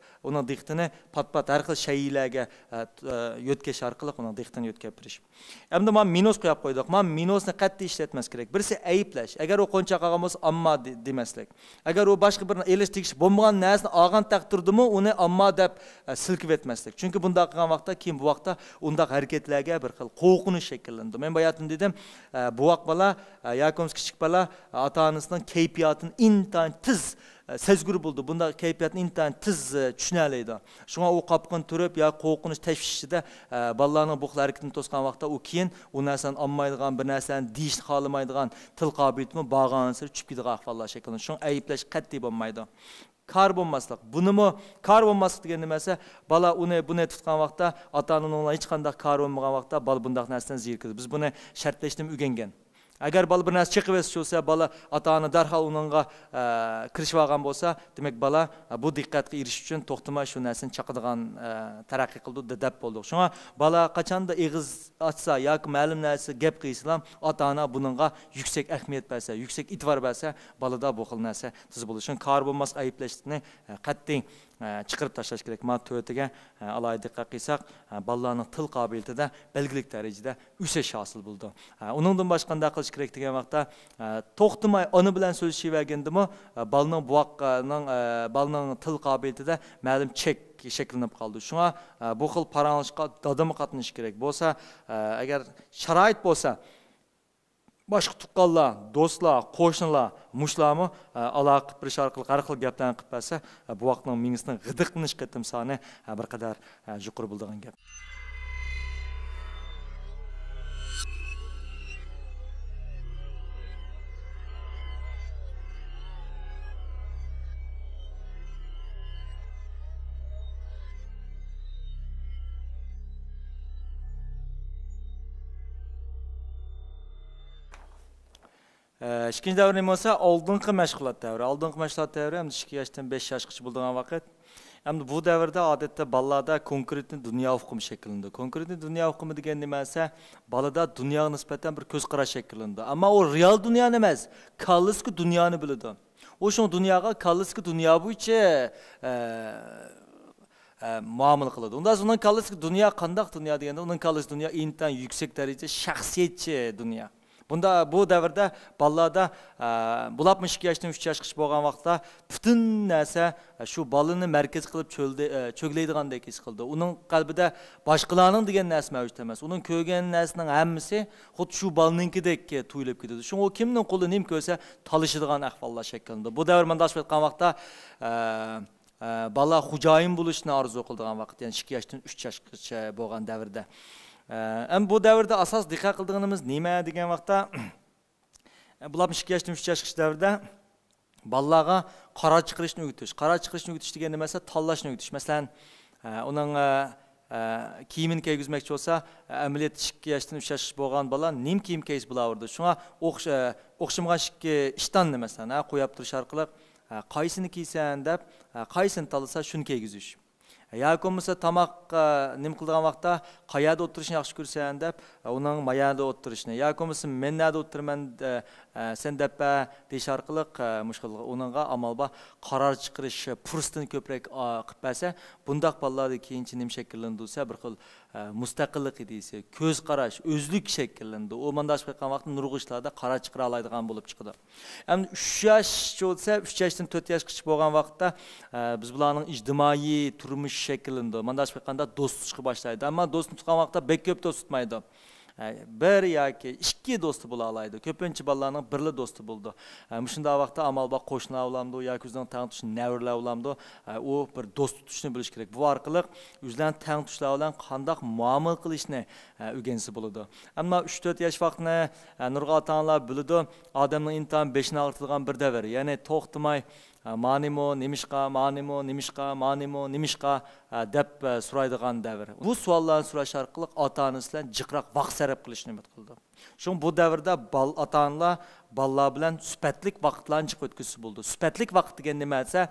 ئۇنىڭ دىققىتىنى پات-پات ھەر خىل شەيئىلەرگە، ئە، ئە، يۆتكەش ئارقىلىق ئۇنىڭ دىققىتىنى يۆتكەپ بېرىش. ئەمدى مانا مىنۇس قويۇپ قويدۇق. مانا مىنۇسنى قەتئىي ئىشلەتمەس كېرەك. بىرسى ئەيىبلەش. ئەگەر ئۇ قونچاق ئالغان بولسا، ئامما دې-، دېمەسلىك. ئەگەر ئۇ باشقا بىر ئېلىش تېگىشلىك بولمىغان نەرسىنى ئالغان تەقدىردىمۇ ئۇنى ئامما دەپ، ئە، سىلكىۋەتمەسلىك. چۈنكى بۇنداق قىلغان ۋاقىتتا كېيىن بۇ ۋاقىتتا ئۇنداق ھەرىكەتلەرگە بىر خىل قورقۇنچ شەكىللىنىدۇ. مەن باياتىن دېدىم، ئە، بوۋاق بالا، ئە، ياكى بولمىسا كىچىك بالا، ئە، ئاتا-ئانىسىنىڭ كەيپىياتىنى ئىنتايىن تېز، ئە، سەزگۈر بولىدۇ. بۇنداق كەيپىياتنى ئىنتايىن تېز، ئە، چۈشىنەلەيدۇ. شۇڭا ئۇ قاپقىنى تۇرۇپ يا قورقۇنچ، تەشۋىش ئىچىدە، ئە، بالىلارنىڭ بۇ خىل ھەرىكىتىنى توسقان ۋاقىتتا ئۇ كېيىن ئۇ نەرسىنى ئالمايدىغان، بىر نەرسىلەرنى دېيىشنى خالىمايدىغان، تىل قابىلىيىتىمۇ بارغانسېرى چۈشۈپ كېتىدىغان ئەھۋاللار شەكىللىنىدۇ. شۇڭا ئەيىبلەش قەتئىي بولمايدۇ. كار بولماسلىق. بۇنىمۇ كار بولماسلىق دېگەن نېمە دېسە، بالا ئۇنى، بۇنى تۇتقان ۋاقىتتا، ئاتا-ئانىنىڭ ھېچقانداق كارى بولمىغان ۋاقىتتا، بالا بۇنداق نەرسىدىن زېرىكىدۇ. بىز بۇنى شەرتلەشنىمۇ ئۆگەنگەن. ئەگەر بالا بىر نەرسە چېقىۋەتسە بولسا، بالا، ئاتا-ئانا دەرھال ئۇنىڭغا، ئە، كىرىشىۋالغان بولسا، دېمەك، بالا، ئە، بۇ دىققەتكە ئېرىشىش ئۈچۈن توختىماي شۇ نەرسىنى چاقىدىغان، ئە، تەرەققىي قىلىدۇ، دە-، دەپ بولدۇق. شۇڭا بالا قاچاندا ئېغىز ئاچسا ياكى مەلۇم نەرسە گەپ قىلسىلا، ئاتا-ئانا بۇنىڭغا يۈكسەك ئەھمىيەت بەرسە، يۈكسەك ئېتىبار بەرسە، بالىدا بۇ خىل نەرسە تېز بولىدۇ. شۇڭا كار بولماسلىق، ئەيىبلەشلىكنى، ئە، قەتئىي، ئە، چىقىرىپ تاشلاش كېرەك. مانا تۆتىگە، ئە، ئالاھىدە دىققەت قىلساق، ئە، بالىلارنىڭ تىل قابىلىيىتىدە بەلگىلىك دەرىجىدە ئۆسۈش ھاسىل بولىدۇ. ئە، ئۇنىڭدىن باشقا قانداق قىلىش كېرەك دېگەن ۋاقىتتا، ئە، توختىماي ئانا بىلەن سۆزلىشىۋەرگەندىمۇ، ئە، بالىنىڭ بوۋاقنىڭ، ئە، بالىنىڭ تىل قابىلىيىتىدە مەلۇم چەك شەكىللىنىپ قالىدۇ. شۇڭا، ئە، بۇ خىل پاراڭلىشىشقا دادىمۇ قاتنىشىشى كېرەك. بولسا، ئە، ئەگەر شارائىت بولسا، باشقا تۇغقانلار، دوستلار، قوشنىلار، مۇشۇلارمۇ، ئە، ئالاقە قىلىپ بېرىش ئارقىلىق ھەر خىل گەپلەرنى قىلىپ بەرسە، ئە، بوۋاقنىڭ مېڭىسىنىڭ غىدىقلىنىش قېتىم سانى، ئە، بىر قەدەر، ئە، يۇقىرى بولىدىغان گەپ. ئىككىنچى دەۋر نېمە بولسا، ئالدىنقى مەشغۇلات دەۋرى. ئالدىنقى مەشغۇلات دەۋرى ئەمدى ئىككى ياشتىن بەش ياشقىچە بولىدىغان ۋاقىت. ئەمدى بۇ دەۋردە ئادەتتە بالىلاردا كونكرېتنىي دۇنيا ئۇقۇمى شەكىللىنىدۇ. كونكرېتنىي دۇنيا ئۇقۇمى دېگەن نېمە دېسە، بالىدا دۇنياغا نىسبەتەن بىر كۆز قاراش شەكىللىنىدۇ. ئەمما ئۇ رېئال دۇنيانى ئەمەس، كاللىسىدىكى دۇنيانى بىلىدۇ. ئۇ شۇڭا دۇنياغا كاللىسىدىكى دۇنيا بويىچە، ئە، ئە، مۇئامىلە قىلىدۇ. ئۇندا ئۇنىڭ كاللىسىدىكى دۇنيا قانداق دۇنيا دېگەندە، ئۇنىڭ كاللىسىدىكى دۇنيا ئىنتايىن يۈكسەك دەرىجىدە شەخسىيەتچى دۇنيا. بۇندا، بۇ دەۋردە بالىلاردا، ئە، بولۇپمۇ ئىككى ياشتىن ئۈچ ياشقىچە بولغان ۋاقىتتا پۈتۈن نەرسە، ئە، شۇ بالىنى مەركەز قىلىپ چۆلدە-، ئە، چۆگىلەيدىغاندەك ھېس قىلىدۇ. ئۇنىڭ قەلبىدە باشقىلارنىڭ دېگەن نەرسە مەۋجۇت ئەمەس. ئۇنىڭ كۆرگەن نەرسىنىڭ ھەممىسى خۇددى شۇ بالىنىڭكىدەك تۇيۇلۇپ كېتىدۇ. شۇڭا ئۇ كىمنىڭ قولىدا نېمە كۆرسە، تالىشىدىغان ئەھۋاللار شەكىللىنىدۇ. بۇ دەۋر مانداق ئېيتقان ۋاقىتتا، ئە، ئە، بالا خوجايىن بولۇشنى ئارزۇ قىلىدىغان ۋاقىت، يەنى ئىككى ياشتىن ئۈچ ياشقىچە بولغان دەۋردە. ئە، ئەمما بۇ دەۋردە ئاساس دىققەت قىلىدىغىنىمىز نېمە دېگەن ۋاقىتتا، بۇلار ئىككى ياشتىن ئۈچ ياشقىچە دەۋردە بالىلارغا قارار چىقىرىشنى ئۆگىتىش. قارار چىقىرىشنى ئۆگىتىش دېگەن نېمە دېسە، تاللاشنى ئۆگىتىش. مەسىلەن، ئە، ئۇنىڭ، ئە، ئە، كىيىمىنى كىيگۈزمەكچى بولسا، ئەمەلىيەتتە ئىككى ياشتىن ئۈچ ياشقىچە بولغان بالا نېمە كىيىم كىيسە بولاۋېرىدۇ. شۇڭا ئوخش-، ئە، ئوخشىمىغان ئىككى ئىشتاننى، مەسىلەن، ھە، قويۇپ تۇرۇش ئارقىلىق، ھە، قايسىنى كىيسەن دەپ، ھە، قايسىنى تاللىسا، شۇنى كىيگۈزۈش. ياكى بولمىسا تاماق، ئە، نېمە قىلىدىغان ۋاقىتتا، قەيەردە ئولتۇرۇشنى ياخشى كۆرىسەن دەپ، ئە، ئۇنىڭ ما يەردە ئولتۇرۇشنى، ياكى بولمىسا مەن نەدە ئولتۇرىمەن، ئە، ئە، سەن دەپ بەر دېيىش ئارقىلىق، ئە، مۇشۇ خىل ئۇنىڭغا ئامال بار قارار چىقىرىش پۇرسىتىنى كۆپرەك، ئا، قىلىپ بەرسە، بۇنداق بالىلاردا كېيىنچە نېمە شەكىللىنىدۇ دېسە، بىر خىل، ئە، مۇستەقىللىق ئىدىيىسى، كۆز قاراش، ئۆزلۈك شەكىللىنىدۇ. ئۇ مانداق قىلغان ۋاقىتتا نۇرغۇن ئىشلاردا قارار چىقىرالايدىغان بولۇپ چىقىدۇ. ئەمدى ئۈچ ياش دېسە، ئۈچ ياشتىن تۆت ياشقىچە بولغان ۋاقىتتا، ئە، بىز بۇلارنىڭ ئىجتىمائىي تۇرمۇشى شەكىللىنىدۇ. مانداق قىلغاندا دوست تۇتۇشقا باشلايدۇ. ئەمما دوستنى تۇتقان ۋاقىتتا بەك كۆپ دوست تۇتمايدۇ. ئە، بىر ياكى ئىككى دوستى بولالايدۇ. كۆپىنچە بالىلارنىڭ بىرلا دوستى بولىدۇ. ئە، مۇشۇنداق ۋاقىتتا ئامال بار قوشنىلار بولامدۇ ياكى ئۆزىنىڭ تەڭتۇش نەۋرىلەر بولامدۇ، ئە، ئۇ بىر دوست تۇتۇشنى بىلىشى كېرەك. بۇ ئارقىلىق ئۆزلەرنىڭ تەڭتۇشلار بىلەن قانداق مۇئامىلە قىلىشنى، ئە، ئۆگەنسە بولىدۇ. ئەمما ئۈچ تۆت ياش ۋاقتىنى، ئە، نۇرغۇن ئاتا-ئانىلار بىلىدۇ، ئادەمنىڭ ئىنتايىن بېشىنى ئاغرىتىدىغان بىر دەۋر. يەنى توختىماي، ئە، مانىمۇ، نېمىشقا، مانىمۇ، نېمىشقا، مانىمۇ، نېمىشقا، ئە، دەپ، ئە، سورايدىغان دەۋر. بۇ سوئاللارنى سوراش ئارقىلىق ئاتا-ئانىسى بىلەن جىقراق ۋاقىت سەرپ قىلىشنى ئۈمىد قىلىدۇ. شۇڭا بۇ دەۋردە بال-، ئاتا-ئانىلار بالىلار بىلەن سۈپەتلىك ۋاقىتلارنى جىق ئۆتكۈزسە بولىدۇ. سۈپەتلىك ۋاقىت دېگەن نېمە دېسە،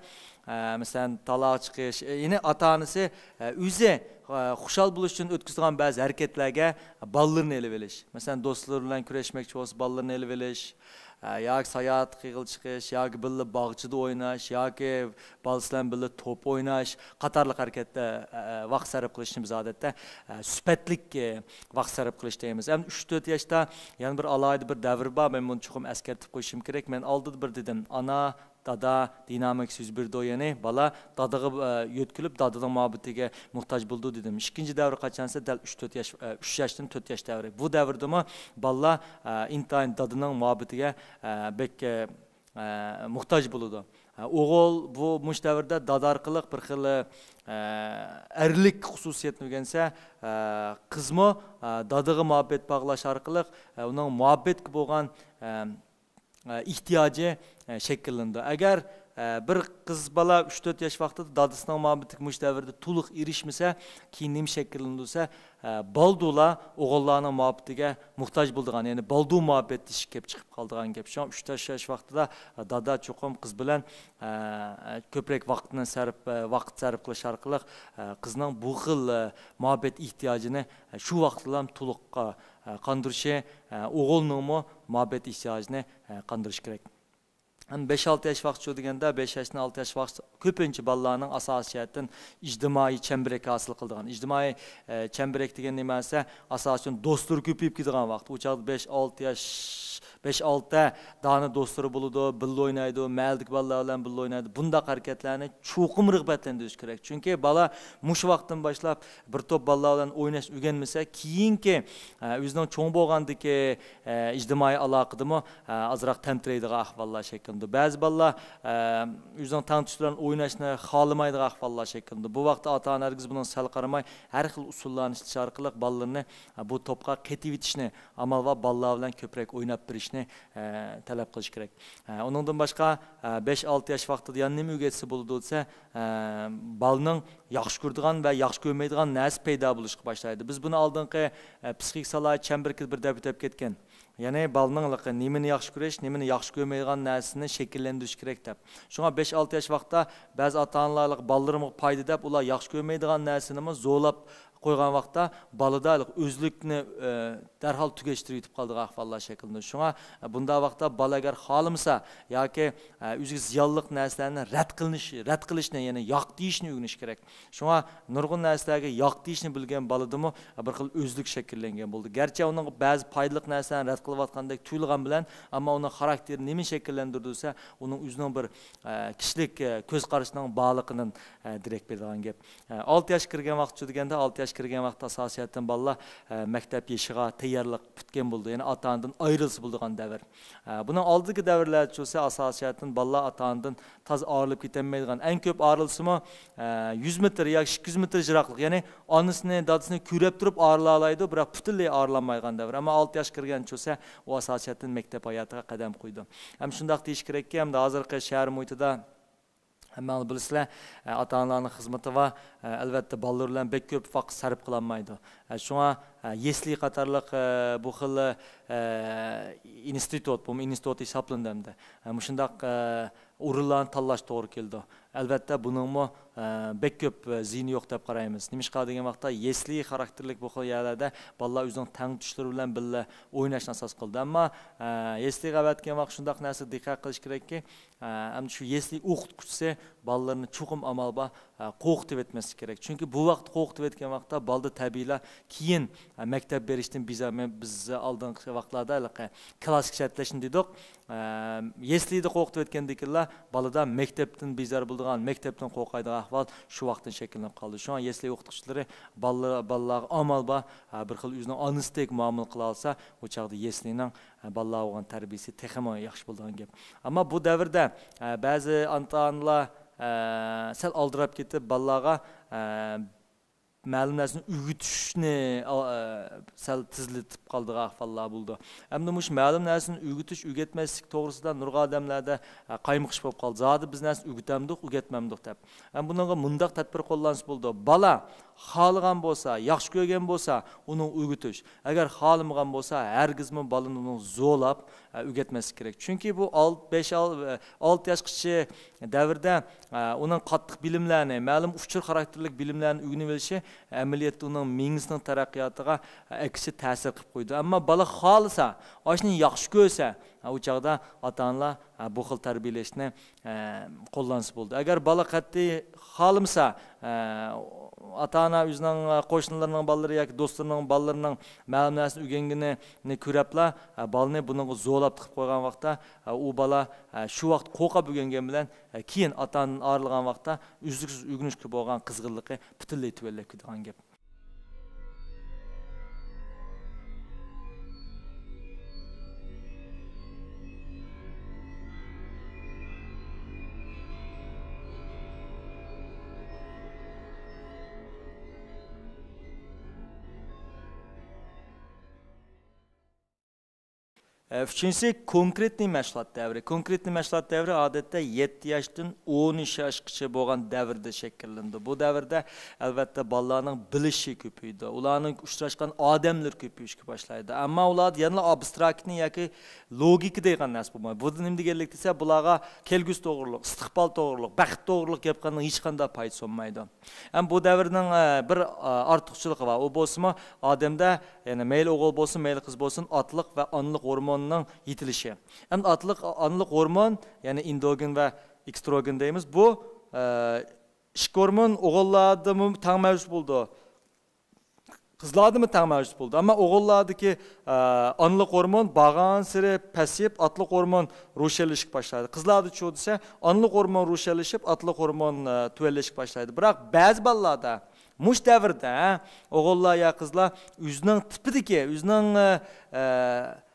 ئە، مەسىلەن، تالاغا چىقىش، ئە، يەنى ئاتا-ئانىسى، ئە، ئۆزى، ئە، خۇشال بولۇش ئۈچۈن ئۆتكۈزىدىغان بەزى ھەرىكەتلەرگە بالىلىرىنى ئېلىۋېلىش. مەسىلەن، دوستلىرى بىلەن كۈرەشمەكچى بولسا، بالىلىرىنى ئېلىۋېلىش. ئە، ياكى ساياھەتكە چىقىش، ياكى بىللە باغچىدا ئويناش، ياكى بالىسى بىلەن بىللە توپ ئويناش قاتارلىق ھەرىكەتتە، ئە، ۋاقىت سەرپ قىلىشنى بىز ئادەتتە، ئە، سۈپەتلىك، ئە، ۋاقىت سەرپ قىلىش دەيمىز. ئەمدى ئۈچ تۆت ياشتا يەنە بىر ئالاھىدە بىر دەۋر بار، مەن بۇنى چوقۇم ئەسكەرتىپ قويۇشۇم كېرەك. مەن ئالدىدا بىر دېدىم، ئانا، دادا دىنامىك سۆز بېرىدۇ، يەنى بالا دادىغا، ئە، يۆتكىلىپ، دادىنىڭ مۇھەببىتىگە موھتاج بولىدۇ دېدىم. ئىككىنچى دەۋر قاچان دېسە، دەل ئۈچ تۆت ياش، ئە، ئۈچ ياشتىن تۆت ياش دەۋرى. بۇ دەۋردىمۇ بالىلار، ئە، ئىنتايىن دادىنىڭ مۇھەببىتىگە، ئە، بەك، ئە، ئە، موھتاج بولىدۇ. ئە، ئوغۇل بۇ مۇشۇ دەۋردە دادا ئارقىلىق بىر خىل، ئە، ئەرلىك خۇسۇسىيەتنى ئۆگەنسە، ئە، قىزمۇ، ئە، دادىغا مۇھەببەت باغلاش ئارقىلىق، ئە، ئۇنىڭ مۇھەببەتكە بولغان، ئە، ئە، ئېھتىياجى، ئە، شەكىللىنىدۇ. ئەگەر، ئە، بىر قىز بالا ئۈچ تۆت ياش ۋاقتىدا دادىسىنىڭ مۇھەببىتىگە مۇشۇ دەۋردە تولۇق ئېرىشمىسە، كېيىن نېمە شەكىللىنىدۇ دېسە، ئە، بالدۇرلا ئوغۇللارنىڭ مۇھەببىتىگە موھتاج بولىدىغان، يەنى بالدۇر مۇھەببەت دېيىش كېلىپ چىقىپ قالىدىغان گەپ. شۇڭا ئۈچ تۆت ياش ۋاقتىدا، ئە، دادا چوقۇم قىز بىلەن، ئە، كۆپرەك ۋاقىتنى سەرپ، ئە، ۋاقىت سەرپ قىلىش ئارقىلىق، ئە، قىزنىڭ بۇ خىل، ئە، مۇھەببەت ئېھتىياجىنى، ئە، شۇ ۋاقىتتىلا تولۇق، ئە، قاندۇرۇشى، ئە، ئوغۇلنىڭمۇ مۇھەببەت ئېھتىياجىنى، ئە، قاندۇرۇش كېرەك. ئەمدى بەش ئالتە ياش ۋاقتى شۇ دېگەندە، بەش ياشتىن ئالتە ياش ۋاقتى كۆپىنچە بالىلارنىڭ ئاساسىي جەھەتتىن ئىجتىمائىي چەمبىرەك ھاسىل قىلىدىغان. ئىجتىمائىي، ئە، چەمبىرەك دېگەن نېمە دېسە، ئاساسەن دوستلىرى كۆپىيىپ كېتىدىغان ۋاقىت. ئۇ چاغدا بەش ئالتە ياش، بەش ئالتە دانە دوستلىرى بولىدۇ، بىللە ئوينايدۇ، مەھەللىدىكى بالىلار بىلەن بىللە ئوينايدۇ. بۇنداق ھەرىكەتلەرنى چوقۇم رىغبەتلەندۈرۈش كېرەك. چۈنكى بالا مۇشۇ ۋاقىتتىن باشلاپ بىر توپ بالىلار بىلەن ئويناش ئۆگەنمىسە، كېيىنكى، ئە، ئۆزىنىڭ چوڭ بولغاندىكى، ئە، ئىجتىمائىي ئالاقىدىمۇ، ئە، ئازراق تەمتىرەيدىغان ئەھۋاللار شەكىللىنىدۇ. بەزى بالىلار، ئە، ئۆزىنىڭ تەڭتۇشلىرى بىلەن ئويناشنى خالىمايدىغان ئەھۋاللار شەكىللىنىدۇ. بۇ ۋاقىتتا ئاتا-ئانا ھەرگىز بۇنىڭغا سەل قارىماي، ھەر خىل ئۇسۇللارنى ئىشلىتىش ئارقىلىق بالىلىرىنى، ئە، بۇ توپقا قېتىۋېتىشنى، ئامال بار بالىلار بىلەن كۆپرەك ئويناپ بېرىشنى، ئە، تەلەپ قىلىش كېرەك. ئە، ئۇنىڭدىن باشقا، ئە، بەش ئالتە ياش ۋاقتىدا يەنە نېمە ئۆگەتسە بولىدۇ دېسە، ئە، بالىنىڭ ياخشى كۆرىدىغان ۋە ياخشى كۆرمەيدىغان نەرسە پەيدا بولۇشقا باشلايدۇ. بىز بۇنى ئالدىنقى، ئە، پسىخىك سالاھىيەت چەمبىرىكىدە بىر دەپ ئۆتۈپ كەتكەن. يەنى بالىنىڭ نېمىنى ياخشى كۆرۈش، نېمىنى ياخشى كۆرمەيدىغان نەرسىنى شەكىللەندۈرۈش كېرەك دەپ. شۇڭا بەش ئالتە ياش ۋاقىتتا بەزى ئاتا-ئانىلار بالىلىرىمغا پايدا دەپ، ئۇلار ياخشى كۆرمەيدىغان نەرسىنىمۇ زورلاپ قويغان ۋاقىتتا بالىدا ئۆزلۈكنى، ئە، دەرھال تۈگەشتۈرۈۋېتىپ قالىدىغان ئەھۋاللار شەكىللىنىدۇ. شۇڭا، ئە، بۇنداق ۋاقىتتا بالا ئەگەر خالىمىسا ياكى، ئە، ئۆزىگە زىيانلىق نەرسىلەرنى رەت قىلىنىش، رەت قىلىشنى، يەنى ياق دېيىشنى ئۆگىنىش كېرەك. شۇڭا نۇرغۇن نەرسىلەرگە ياق دېيىشنى بىلگەن بالىدىمۇ بىر خىل ئۆزلۈك شەكىللەنگەن بولىدۇ. گەرچە ئۇنىڭغا بەزى پايدىلىق نەرسىلەرنى رەت قىلىۋاتقاندەك تۇيۇلغان بىلەن، ئەمما ئۇنىڭ خاراكتېرىنى نېمە شەكىللەندۈرىدۇ دېسە، ئۇنىڭ ئۆزىنىڭ بىر، ئە، كىشىلىك، ئە، كۆز قارىشىنىڭ بارلىقىدىن، ئە، دېرەك بېرىدىغان گەپ. ئە، ئالتە ياشقا كىرگەن ۋاقىت شۇ دېگەندە، ئالتە ياشقا كىرگەن ۋاقىتتا ئاساسىي جەھەتتىن بالىلار، ئە، مەكتەپ يېشىغا تەييارلىق پۈتكەن بولىدۇ. يەنى ئاتا-ئانىدىن ئايرىلسا بولىدىغان دەۋر. ئە، بۇنىڭ ئالدىدىكى دەۋرلەردە چۈشسە، ئاساسىي جەھەتتىن بالىلار ئاتا-ئانىدىن تازا ئايرىلىپ كېتەلمەيدىغان، ئەڭ كۆپ ئايرىلسىمۇ، ئە، يۈز مېتىر ياكى ئىككى يۈز مېتىر يىراقلىق، يەنى ئانىسىنى، دادىسىنى كۆرۈپ تۇرۇپ ئايرىلالايدۇ، بىراق پۈتۈنلەي ئايرىلالمايدىغان دەۋر. ئەمما ئالتە ياشقا كىرگەن چۈشسە، ئۇ ئاساسىي جەھەتتىن مەكتەپ ھاياتىغا قەدەم قويىدۇ. ھەم شۇنداق دېيىش كېرەككى، ھەمدە ھازىرقى شەھەر مۇھىتىدا ھەممىڭلار بىلىسىلەر، ئە، ئاتا-ئانىلارنىڭ خىزمىتى بار. ئە، ئەلۋەتتە، بالىلىرى بىلەن بەك كۆپ ۋاقىت سەرپ قىلالمايدۇ. ئە، شۇڭا، ئە، يەسلى قاتارلىق، ئە، بۇ خىل، ئە، ئىنستىتۇت، بۇمۇ ئىنستىتۇت ھېسابلىنىدۇ ئەمدى. ئە، مۇشۇنداق، ئە، ئورۇنلارنى تاللاش توغرا كېلىدۇ. ئەلۋەتتە، بۇنىڭمۇ، ئە، بەك كۆپ، ئە، زىيىنى يوق دەپ قارايمىز. نېمىشقا دېگەن ۋاقىتتا، يەسلى خاراكتېرلىك بۇ خىل يەرلەردە بالىلار ئۆزىنىڭ تەڭتۇشلىرى بىلەن بىللە ئويناشنى ئاساس قىلىدۇ. ئەمما، ئە، يەسلىگە ئەۋەتكەن ۋاقىت شۇنداق نەرسىگە دىققەت قىلىش كېرەككى، ئە، ئەمدى شۇ يەسلى ئوقۇتقۇچىسى بالىلىرىنى چوقۇم ئامال بار، ئە، قورقۇتۇۋەتمەسلىك كېرەك. چۈنكى بۇ ۋاقىت قورقۇتۇۋەتكەن ۋاقىتتا بالىدا تەبىئىيلا كېيىن، ئە، مەكتەپ بېرىشتىن بىزار، مەن، بىز ئالدىنقى ۋاقىتلاردا ھېلىقى كلاسسىك شەرتلەشنى دېدۇق. ئە، يەسلىدە قورقۇتۇۋەتكەندىكىنلا بالىدا مەكتەپتىن بىزار بولىدىغان، مەكتەپتىن قورقايدىغان ئەھۋال شۇ ۋاقىتتىن شەكىللىنىپ قالدى. شۇڭا يەسلى ئوقۇتقۇچىلىرى بالىلار، بالىلارغا ئامال بار، ئە، بىر خىل ئۆزىنىڭ ئانىسىدەك مۇئامىلە قىلالىسا، ئۇ چاغدا يەسلىنىڭ، ئە، بالىلارغا بولغان تەربىيىسى تېخىمۇ ياخشى بولىدىغان گەپ. ئەمما بۇ دەۋردە، ئە، بەزى ئاتا-ئانىلار، ئە، سەل ئالدىراپ كېتىپ، بالىلارغا، ئە، مەلۇم نەرسىنى ئۆگىتىشنى، ئا، ئە، سەل تېزلىتىپ قالىدىغان ئەھۋاللار بولىدۇ. ئەمدى مۇشۇ مەلۇم نەرسىنى ئۆگىتىش، ئۆگەتمەسلىك توغرىسىدا نۇرغۇن ئادەملەردە، ئە، قايمىقىش بولۇپ قالدى. زادى بىز نەرسىنى ئۆگىتەمدۇق، ئۆگەتمەمدۇق دەپ. ئەمما بۇنىڭغا مۇنداق تەدبىر قوللانسا بولىدۇ. بالا خالىغان بولسا، ياخشى كۆرگەن بولسا، ئۇنىڭ ئۆگىتىش. ئەگەر خالىمىغان بولسا، ھەرگىزمۇ بالىنى ئۇنىڭ زورلاپ، ئە، ئۆگەتمەسلىك كېرەك. چۈنكى بۇ ئالت-، بەش، ئال-، ئە، ئالتە ياشقىچە دەۋردە، ئە، ئۇنىڭ قاتتىق بىلىملەرنى، مەلۇم ئۇچۇر خاراكتېرلىك بىلىملەرنى ئۆگىنىۋېلىشى ئەمەلىيەتتە ئۇنىڭ مېڭىسىنىڭ تەرەققىياتىغا، ئە، ئەكسىچە تەسىر قىلىپ قويىدۇ. ئەمما بالا خالىسا، ئاشۇنى ياخشى كۆرسە، ئە، ئۇ چاغدا ئاتا-ئانىلار، ئە، بۇ خىل تەربىيەلەشنى، ئە، قوللانسا بولىدۇ. ئەگەر بالا قەتئىي خالىمىسا، ئە، ئاتا-ئانا ئۆزىنىڭ، ئە، قوشنىلىرىنىڭ بالىلىرى ياكى دوستلىرىنىڭ بالىلىرىنىڭ مەلۇم نەرسىنى ئۆگەنگىنىنى كۆرەپلا، ئە، بالىنى بۇنىڭغا زورلاپ تىقىپ قويغان ۋاقىتتا، ئە، ئۇ بالا، ئە، شۇ ۋاقىت قورقۇپ ئۆگەنگەن بىلەن، ئە، كېيىن ئاتا-ئانىدىن ئايرىلغان ۋاقىتتا ئۈزلۈكسىز ئۆگىنىشكە بولغان قىزغىنلىقى پۈتۈنلەي تۆۋەنلەپ كېتىدىغان گەپ. ئە، ئۈچىنچىسى، كونكرېتنىي مەشغۇلات دەۋرى. كونكرېتنىي مەشغۇلات دەۋرى، ئادەتتە، يەتتە ياشتىن ئون ئۈچ ياشقىچە بولغان دەۋردە شەكىللىنىدۇ. بۇ دەۋردە، ئەلۋەتتە، بالىلارنىڭ بىلىشى كۆپىيىدۇ، ئۇلارنىڭ ئۇچراشقان ئادەملىرى كۆپىيىشكە باشلايدۇ. ئەمما ئۇلاردا يەنىلا ئابستراكتنى ياكى لوگىكا دەيدىغان نەرسە بولمايدۇ. بۇ نېمە دېگەنلىك دېسە، بۇلارغا كەلگۈسى توغرۇلۇق، ئىستىقبال توغرۇلۇق، بەخت توغرۇلۇق گەپ قىلغاننىڭ ھېچقانداق پايدىسى بولمايدۇ. ھەم بۇ دەۋرنىڭ، ئە، بىر، ئە، ئارتۇقچىلىقى بار. ئۇ بولسىمۇ، ئادەمدە، يەنى مەيلى ئوغۇل بولسۇن، مەيلى قىز بولسۇن، ئاتىلىق ۋە ئانىلىق ھورمونىنىڭ يېتىلىشى. ئەمدى ئاتىلىق، ئانىلىق ھورمون، يەنى ئېندوگېن ۋە ئېكستروگېن دەيمىز. بۇ، ئە، ئىككى ھورمون ئوغۇللاردىمۇ تەڭ مەۋجۇت بولىدۇ، قىزلاردىمۇ تەڭ مەۋجۇت بولىدۇ. ئەمما ئوغۇللاردىكى، ئە، ئانىلىق ھورمون بارغانسېرى پەسىيىپ، ئاتىلىق ھورمون روشەنلىشىشكە باشلايدۇ. قىزلاردا چۇ دېسە، ئانىلىق ھورمون روشەنلىشىپ، ئاتىلىق ھورمون، ئە، تۆۋەنلەشكە باشلايدۇ. بىراق بەزى بالىلاردا مۇشۇ دەۋردە، ھە، ئوغۇللار يا قىزلار ئۆزىنىڭ تىپىدىكى، ئۆزىنىڭ، ئە، ئە،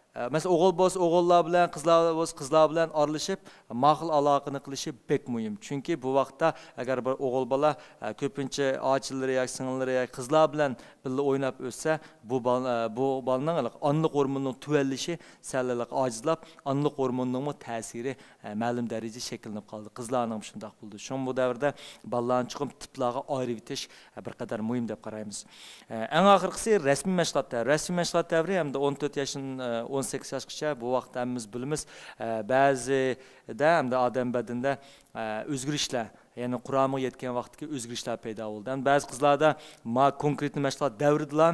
ئە، مەسىلەن، ئوغۇل بولسا ئوغۇللار بىلەن، قىزلار بولسا قىزلار بىلەن ئارىلىشىپ، ماقۇل ئالاقىنى قىلىشى بەك مۇھىم. چۈنكى بۇ ۋاقىتتا ئەگەر بىر ئوغۇل بالا، ئە، كۆپىنچە ئاچىلىرى ياكى سىڭىللىرى ياكى قىزلار بىلەن بىللە ئويناپ ئۆتسە، بۇ بال-، ئە، بۇ بالىنىڭ ئانىلىق ھورمونىنىڭ تۆۋەنلىشى سەل ئاجىزلاپ، ئانىلىق ھورموننىڭمۇ تەسىرى، ئە، مەلۇم دەرىجىدە شەكىللىنىپ قالىدۇ. قىزلارنىڭ شۇنداق بولىدۇ. شۇڭا بۇ دەۋردە بالىلارنى چوقۇم تىپلارغا ئايرىۋېتىش، ئە، بىر قەدەر مۇھىم دەپ قارايمىز. ئە، ئەڭ ئاخىرقىسى رەسمىي مەشغۇلات دەۋرى. رەسمىي مەشغۇلات دەۋرى ھەمدە ئون تۆت ياشتىن، ئە، ئون سەككىز ياشقىچە، بۇ ۋاقىتتا ھەممىمىز بىلىمىز، ئە، بەزىدە ھەمدە ئادەم بەدىنىدە، ئە، ئۆزگىرىشلەر، يەنى قۇرامىغا يەتكەن ۋاقىتتىكى ئۆزگىرىشلەر پەيدا بولىدۇ. ھەم بەزى قىزلاردا ما كونكرېتنىي مەشغۇلات دەۋرىدىلا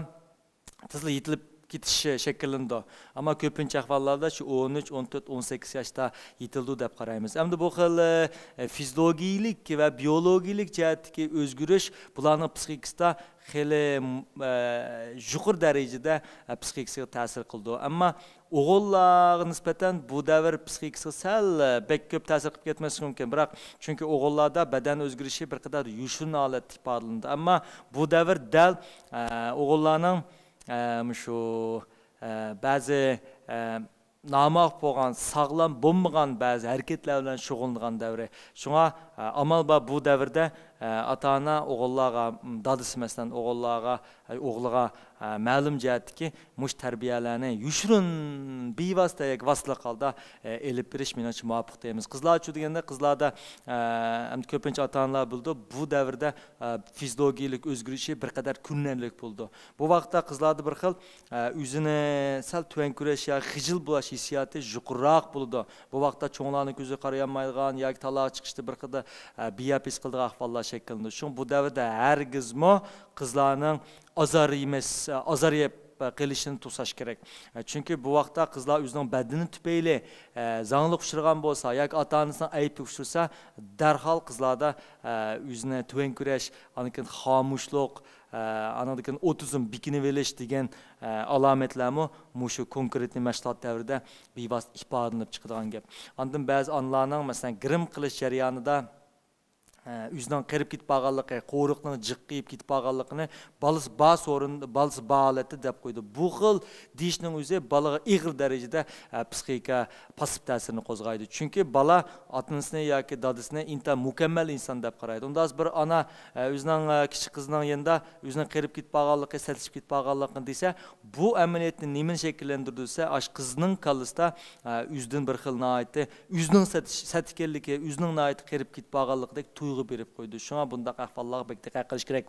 تېزلا يېتىلىپ كېتىش شەكىللىنىدۇ. ئەمما كۆپىنچە ئەھۋاللاردا شۇ ئون ئۈچ، ئون تۆت، ئون سەككىز ياشتا يېتىلىدۇ دەپ قارايمىز. ئەمدى بۇ خىل، ئە، فىزىولوگىيىلىك ۋە بىيولوگىيىلىك جەھەتتىكى ئۆزگىرىش بۇلارنىڭ پسىخىكىسىدا خېلى، ئە، يۇقىرى دەرىجىدە، ئە، پسىخىكىسىغا تەسىر قىلىدۇ. ئەمما ئوغۇللارغا نىسبەتەن بۇ دەۋر پسىخىكىسىغا سەل، ئە، بەك كۆپ تەسىر قىلىپ كەتمەسلىكى مۇمكىن. بىراق، چۈنكى ئوغۇللاردا بەدەن ئۆزگىرىشى بىر قەدەر يوشۇرۇن ھالەتتە ئىپادىلىنىدۇ. ئەمما بۇ دەۋر دەل، ئە، ئوغۇللارنىڭ، ئە، مۇشۇ، ئە، بەزى، ئە، ناماق بولغان، ساغلام بولمىغان بەزى ھەرىكەتلەر بىلەن شۇغۇللىنىدىغان دەۋرى. شۇڭا، ئە، ئامال بار بۇ دەۋردە، ئە، ئاتا-ئانا ئوغۇللارغا، م، دادىسى مەسىلەن ئوغۇللارغا، ئە، ئوغلىغا، ئە، مەلۇم جەھەتتىكى مۇشۇ تەربىيەلەرنى يوشۇرۇن، بىۋاسىتە ياكى ۋاسىتىلىك ھالدا، ئە، ئېلىپ بېرىش مېنىڭچە مۇۋاپىق دەيمىز. قىزلارچۇ دېگەندە، قىزلاردا، ئە، ئەمدى كۆپىنچە ئاتا-ئانىلار بىلىدۇ، بۇ دەۋردە، ئە، فىزىولوگىيىلىك ئۆزگىرىشى بىر قەدەر كۆرۈنەرلىك بولىدۇ. بۇ ۋاقىتتا قىزلاردا بىر خىل، ئە، ئۆزىنى سەل تۆۋەن كۆرۈش يا خىجىل بولۇش ھېسسىياتى يۇقىرىراق بولىدۇ. بۇ ۋاقىتتا چوڭلارنىڭ كۆزىگە قارىيالمايدىغان ياكى تالاغا چىقىشتا بىر قەدەر، ئە، بىھەپ ھېس قىلىدىغان ئەھۋاللار شەكىللىنىدۇ. شۇڭا بۇ دەۋردە ھەرگىزمۇ قىزلارنىڭ ئازار يېمەس، ئازار يەپ قېلىشىنى توساش كېرەك. چۈنكى بۇ ۋاقىتتا قىزلار ئۆزىنىڭ بەدىنى تۈپەيلى، ئە، زاڭلىققا ئۇچرىغان بولسا ياكى ئاتا-ئانىسىنىڭ ئەيىبىگە ئۇچرىسا، دەرھال قىزلاردا، ئە، ئۆزىنى تۆۋەن كۆرۈش، ئاندىن كېيىن خامۇشلۇق، ئە، ئاندىن كېيىن ئوتىزم بېكىنىۋېلىش دېگەن، ئە، ئالامەتلەرمۇ مۇشۇ كونكرېتنىي مەشغۇلات دەۋرىدە بىۋاسىتە ئىپادىلىنىپ چىقىدىغان گەپ. ئاندىن بەزى ئانىلارنىڭ، مەسىلەن، گىرىم قىلىش جەريانىدا، ئە، ئۆزىنىڭ قېرىپ كېتىپ قالغانلىقى، قورۇقنىڭ جىق قېيىپ كېتىپ قالغانلىقىنى بالىسى بار سورۇن-، بالىسى بار ھالەتتە دەپ قويىدۇ. بۇ خىل دېيىشنىڭ ئۆزى بالىغا ئېغىر دەرىجىدە، ئە، پسىخىكا پاسسىپ تەسىرىنى قوزغايدۇ. چۈنكى بالا ئاتا-ئانىسىنى ياكى دادىسىنى ئىنتايىن مۇكەممەل ئىنسان دەپ قارايدۇ. ئۇنداق بىر ئانا، ئە، ئۆزىنىڭ، ئە، كىچىك قىزىنىڭ يېنىدا ئۆزىنىڭ قېرىپ كېتىپ قالغانلىقى، سەتلىشىپ كېتىپ قالغانلىقىنى دېسە، بۇ ئەمەلىيەتتە نېمىنى شەكىللەندۈرىدۇ دېسە، ئاشۇ قىزنىڭ كاللىسىدا، ئە، ئۆزىدىن بىر خىل ناھايىتى ئۆزىنىڭ سەت-، سەت ئىكەنلىكى، ئۆزىنىڭ ناھايىتى قېرىپ كېتىپ بارغانلىقىدەك تۇيغۇ بېرىپ قويىدۇ. شۇڭا بۇنداق ئەھۋاللارغا بەك دىققەت قىلىش كېرەك.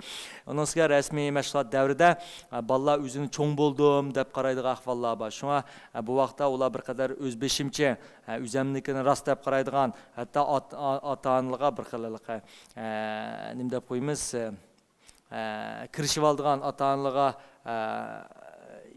ئۇنىڭ ئۈستىگە رەسمىي مەشغۇلات دەۋرىدە، ئە، بالىلار ئۆزىنى چوڭ بولدۇم دەپ قارايدىغان ئەھۋاللار بار. شۇڭا، ئە، بۇ ۋاقىتتا ئۇلار بىر قەدەر ئۆز بېشىمچە، ئە، ئۆزەمنىڭكىنى راست دەپ قارايدىغان، ھەتتا ئات-، ئا-، ئاتا-ئانىلارغا بىر خىل ھېلىقى، ئە، نېمە دەپ قويىمىز، ئە، ئە، كىرىشىۋالىدىغان ئاتا-ئانىلىرىغا، ئە،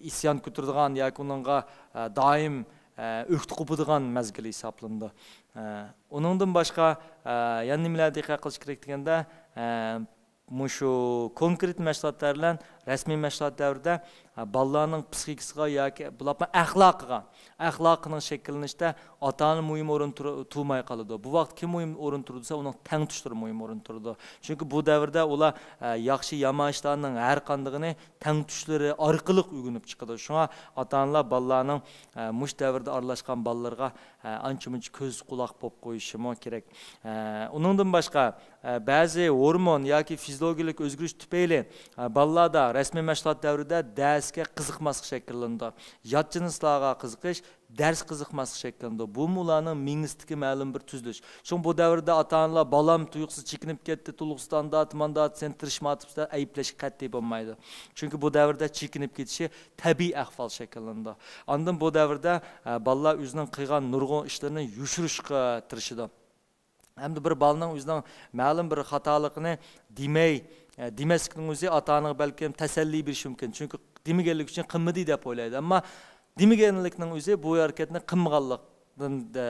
ئىسيان كۆتۈرىدىغان ياكى ئۇنىڭغا، ئە، دائىم، ئە، ئۆكتە قوپىدىغان مەزگىل ھېسابلىنىدۇ. ئە، ئۇنىڭدىن باشقا، ئە، يەنە نېمىلەرگە دىققەت قىلىش كېرەك دېگەندە، ئە، مۇشۇ كونكرېت مەشغۇلات دەۋرى بىلەن رەسمىي مەشغۇلات دەۋرىدە، ئە، بالىلارنىڭ پسىخىكىسىغا ياكى بولۇپمۇ ئەخلاقىغا، ئەخلاقىنىڭ شەكىللىنىشىدە ئاتا-ئانا مۇھىم ئورۇن تۇر-، تۇرماي قالىدۇ. بۇ ۋاقىت كىم مۇھىم ئورۇن تۇرىدۇ دېسە، ئۇنىڭ تەڭتۇشلىرى مۇھىم ئورۇن تۇرىدۇ. چۈنكى بۇ دەۋردە ئۇلار، ئە، ياخشى يامان ئىشلارنىڭ ھەر قاندىقىنى تەڭتۇشلىرى ئارقىلىق ئۆگىنىپ چىقىدۇ. شۇڭا ئاتا-ئانىلار بالىلارنىڭ، ئە، مۇشۇ دەۋردە ئارىلاشقان بالىلىرىغا، ئە، ئانچە-مۇنچە كۆز قۇلاق بولۇپ قويۇشىمۇ كېرەك. ئە، ئۇنىڭدىن باشقا، ئە، بەزى ھورمون ياكى فىزىولوگىيەلىك ئۆزگىرىش تۈپەيلى، ئە، بالىلاردا رەسمىي مەشغۇلات دەۋرىدە دەرسكە قىزىقماسلىق شەكىللىنىدۇ. يات جىنسلارغا قىزىقىش، دەرس قىزىقماسلىق شەكىللىنىدۇ. بۇمۇ ئۇلارنىڭ مېڭىسىدىكى مەلۇم بىر تۈزۈلۈش. شۇڭا بۇ دەۋردە ئاتا-ئانىلار، «بالام تۇيۇقسىز چېكىنىپ كەتتى، تولۇقسىز ئانداق، مانداق، سەن تىرىشمايۋاتىسەن» دەپ ئەيىبلەشكە قەتئىي بولمايدۇ. چۈنكى بۇ دەۋردە چېكىنىپ كېتىشى تەبىئىي ئەھۋال شەكىللىنىدۇ. ئاندىن بۇ دەۋردە، ئە، بالىلار ئۆزىنىڭ قىلغان نۇرغۇن ئىشلىرىنى يوشۇرۇشقا تىرىشىدۇ. ھەمدە بىر بالىنىڭ ئۆزىنىڭ مەلۇم بىر خاتالىقىنى دېمەي، ئە، دېمەسلىكنىڭ ئۆزى ئاتا-ئانىغا بەلكىم تەسەللى بېرىشى مۇمكىن. چۈنكى دېمىگەنلىكى ئۈچۈن قىلمىدى دەپ ئويلايدۇ. ئەمما دېمىگەنلىكنىڭ ئۆزى بۇ ھەرىكەتنى قىلمىغانلىقتىن، ئە،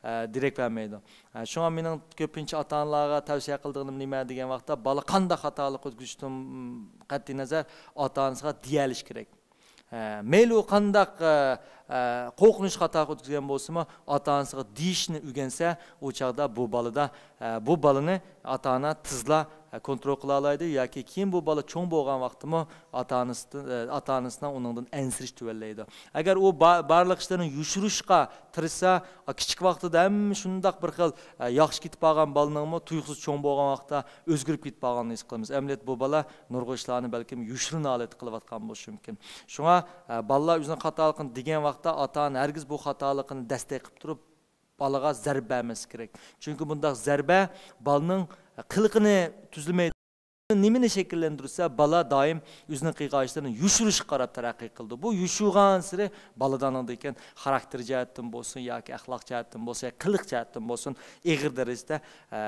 ئە، دېرەك بەرمەيدۇ. ئە، شۇڭا مېنىڭ كۆپىنچە ئاتا-ئانىلارغا تەۋسىيە قىلىدىغىنىم نېمە دېگەن ۋاقىتتا، بالا قانداق خاتالىق ئۆتكۈزۈشىدىن قەتئىينەزەر، ئاتا-ئانىسىغا دېيەلىشى كېرەك. ئە، مەيلى ئۇ قانداق، ئە، ئە، قورقۇنچ خاتا ئۆتكۈزگەن بولسىمۇ، ئاتا-ئانىسىغا دېيىشنى ئۆگەنسە، ئۇ چاغدا بۇ بالىدا، ئە، بۇ بالىنى ئاتا-ئانا تېزلا، ئە، كونترول قىلالايدۇ ياكى كېيىن بۇ بالا چوڭ بولغان ۋاقىتتىمۇ ئاتا-ئانىسى، ئە، ئاتا-ئانىسىنىڭ ئۇنىڭدىن ئەنسىرىشى تۆۋەنلەيدۇ. ئەگەر ئۇ با-، بارلىق ئىشلىرىنى يوشۇرۇشقا تىرىشسا، ئا، كىچىك ۋاقتىدا ھەممە شۇنداق بىر خىل، ئە، ياخشى كېتىپ بارغان بالىنىڭمۇ تۇيۇقسىز چوڭ بولغان ۋاقىتتا ئۆزگىرىپ كېتىپ قالغانىنى ھېس قىلىمىز. ئەمەلىيەتتە بۇ بالا نۇرغۇن ئىشلارنى بەلكىم يوشۇرۇن ھالەتتە قىلىۋاتقان بولۇشى مۇمكىن. شۇڭا، ئە، بالىلار ئۆزىنىڭ خاتالىقىنى دېگەن ۋاقىتتا ئاتا-ئانا ھەرگىز بۇ خاتالىقىنى دەستەك قىلىپ تۇرۇپ، بالىغا زەربە بەرمەسلىك كېرەك. چۈنكى بۇنداق زەربە بالىنىڭ قىلىقىنى تۈزلىمەيدۇ. نېمىنى شەكىللەندۈرسە، بالا دائىم ئۆزىنىڭ قىلغان ئىشلىرىنى يوشۇرۇشقا قاراپ تەرەققىي قىلىدۇ. بۇ يوشۇرغانسېرى بالىدا ئاندىن كېيىن خاراكتېر جەھەتتىن بولسۇن ياكى ئەخلاق جەھەتتىن بولسۇن، قىلىق جەھەتتىن بولسۇن، ئېغىر دەرىجىدە، ئە،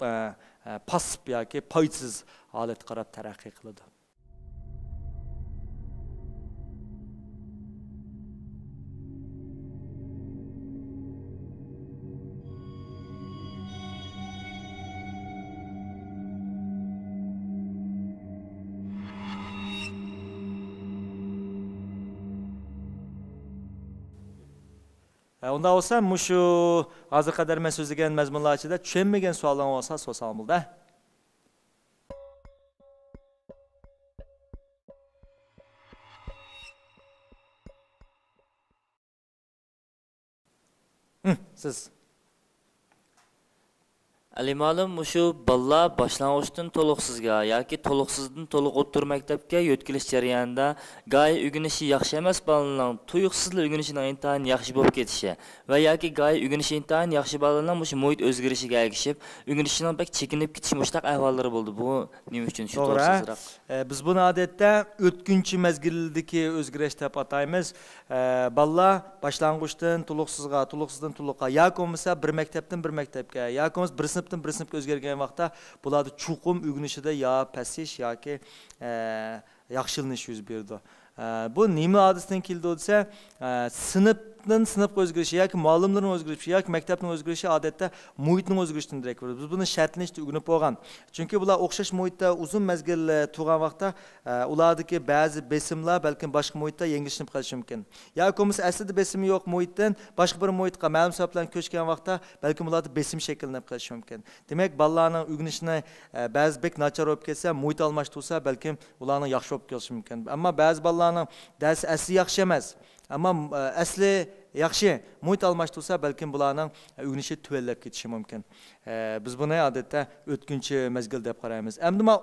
ئە، ئە، پاسسىپ ياكى پايدىسىز ھالەتكە قاراپ تەرەققىي قىلىدۇ. ئە، ئۇنداق بولسا، مۇشۇ ھازىرغا قەدەر مەن سۆزلىگەن مەزمۇنلار ئىچىدە چۈشەنمىگەن سوئاللىرىڭ بولسا، سورىساڭ بولىدۇ. ھىم، سىز. ئەلى مۇئەللىم، مۇشۇ بالىلار باشلانغۇچتىن تولۇقسىزغا ياكى تولۇقسىزدىن تولۇق ئوتتۇرا مەكتەپكە يۆتكىلىش جەريانىدا گاھى ئۆگىنىشى ياخشى ئەمەس بالىنىڭ تۇيۇقسىزلا ئۆگىنىشىنىڭ ئىنتايىن ياخشى بولۇپ كېتىشى ۋە ياكى گاھى ئۆگىنىشى ئىنتايىن ياخشى بالىنىڭ مۇشۇ مۇھىت ئۆزگىرىشىگە ئەگىشىپ، ئۆگىنىشىنىڭ بەك چېكىنىپ كېتىشى مۇشۇنداق ئەھۋاللىرى بولىدۇ. بۇ نېمە ئۈچۈن شۇ توغرا. توغرىسىزراق؟ ئە، بىز بۇنى ئادەتتە ئۆتكۈنچى مەزگىلدىكى ئۆزگىرىش دەپ ئاتايمىز. ئە، بالىلار باشلانغۇچتىن تولۇقسىزغا، تولۇقسىزدىن تولۇققا ياكى بولمىسا بىر مەكتەپتىن بىر مەكتەپكە ياكى بولمىسا بىر سىنىپ بىر سىنىپقا ئۆزگەرگەن ۋاقىتتا بۇلاردا چوقۇم ئۆگىنىشىدە يا پەسىيىش ياكى، ئە، ياخشىلىنىش يۈز بېرىدۇ. ئە، بۇ نېمە ھادىسىدىن كېلىدۇ دېسە، ئە، سىنىپتىن سىنىپقا ئۆزگىرىشى ياكى مۇئەللىملەرنىڭ ئۆزگىرىشى ياكى مەكتەپنىڭ ئۆزگىرىشى ئادەتتە مۇھىتنىڭ ئۆزگىرىشىدىن دېرەك بېرىدۇ. بىز بۇنى شەرتلىنىشتە ئۆگىنىپ بولغان. چۈنكى بۇلار ئوخشاش مۇھىتتا ئۇزۇن مەزگىل، ئە، تۇرغان ۋاقىتتا، ئە، ئۇلاردىكى بەزى بېسىملار بەلكىم باشقا مۇھىتتا يەڭگىللىشىپ قېلىشى مۇمكىن. ياكى بولمىسا ئەسلىدە بېسىمى يوق مۇھىتتىن باشقا بىر مۇھىتقا مەلۇم سەۋەبلەر بىلەن كۆچكەن ۋاقىتتا بەلكىم ئۇلاردا بېسىم شەكىللىنىپ قېلىشى مۇمكىن. دېمەك، بالىلارنىڭ ئۆگىنىشىنى، ئە، بەزى بەك ناچار بولۇپ كەتسە، مۇھىت ئالماشتۇرسا، بەلكىم ئۇلارنىڭ ياخشى بولۇپ كېلىشى مۇمكىن. ئەمما بەزى بالىلارنىڭ دەرس ئەسلى ياخشى ئەمەس، ئەمما، ئە، ئەسلى ياخشى، مۇھىت ئالماشتۇرسا، بەلكىم بۇلارنىڭ ئۆگىنىشى تۆۋەنلەپ كېتىشى مۇمكىن. ئە، بىز بۇنى ئادەتتە ئۆتكۈنچى مەزگىل دەپ قارايمىز. ئەمدى ما-،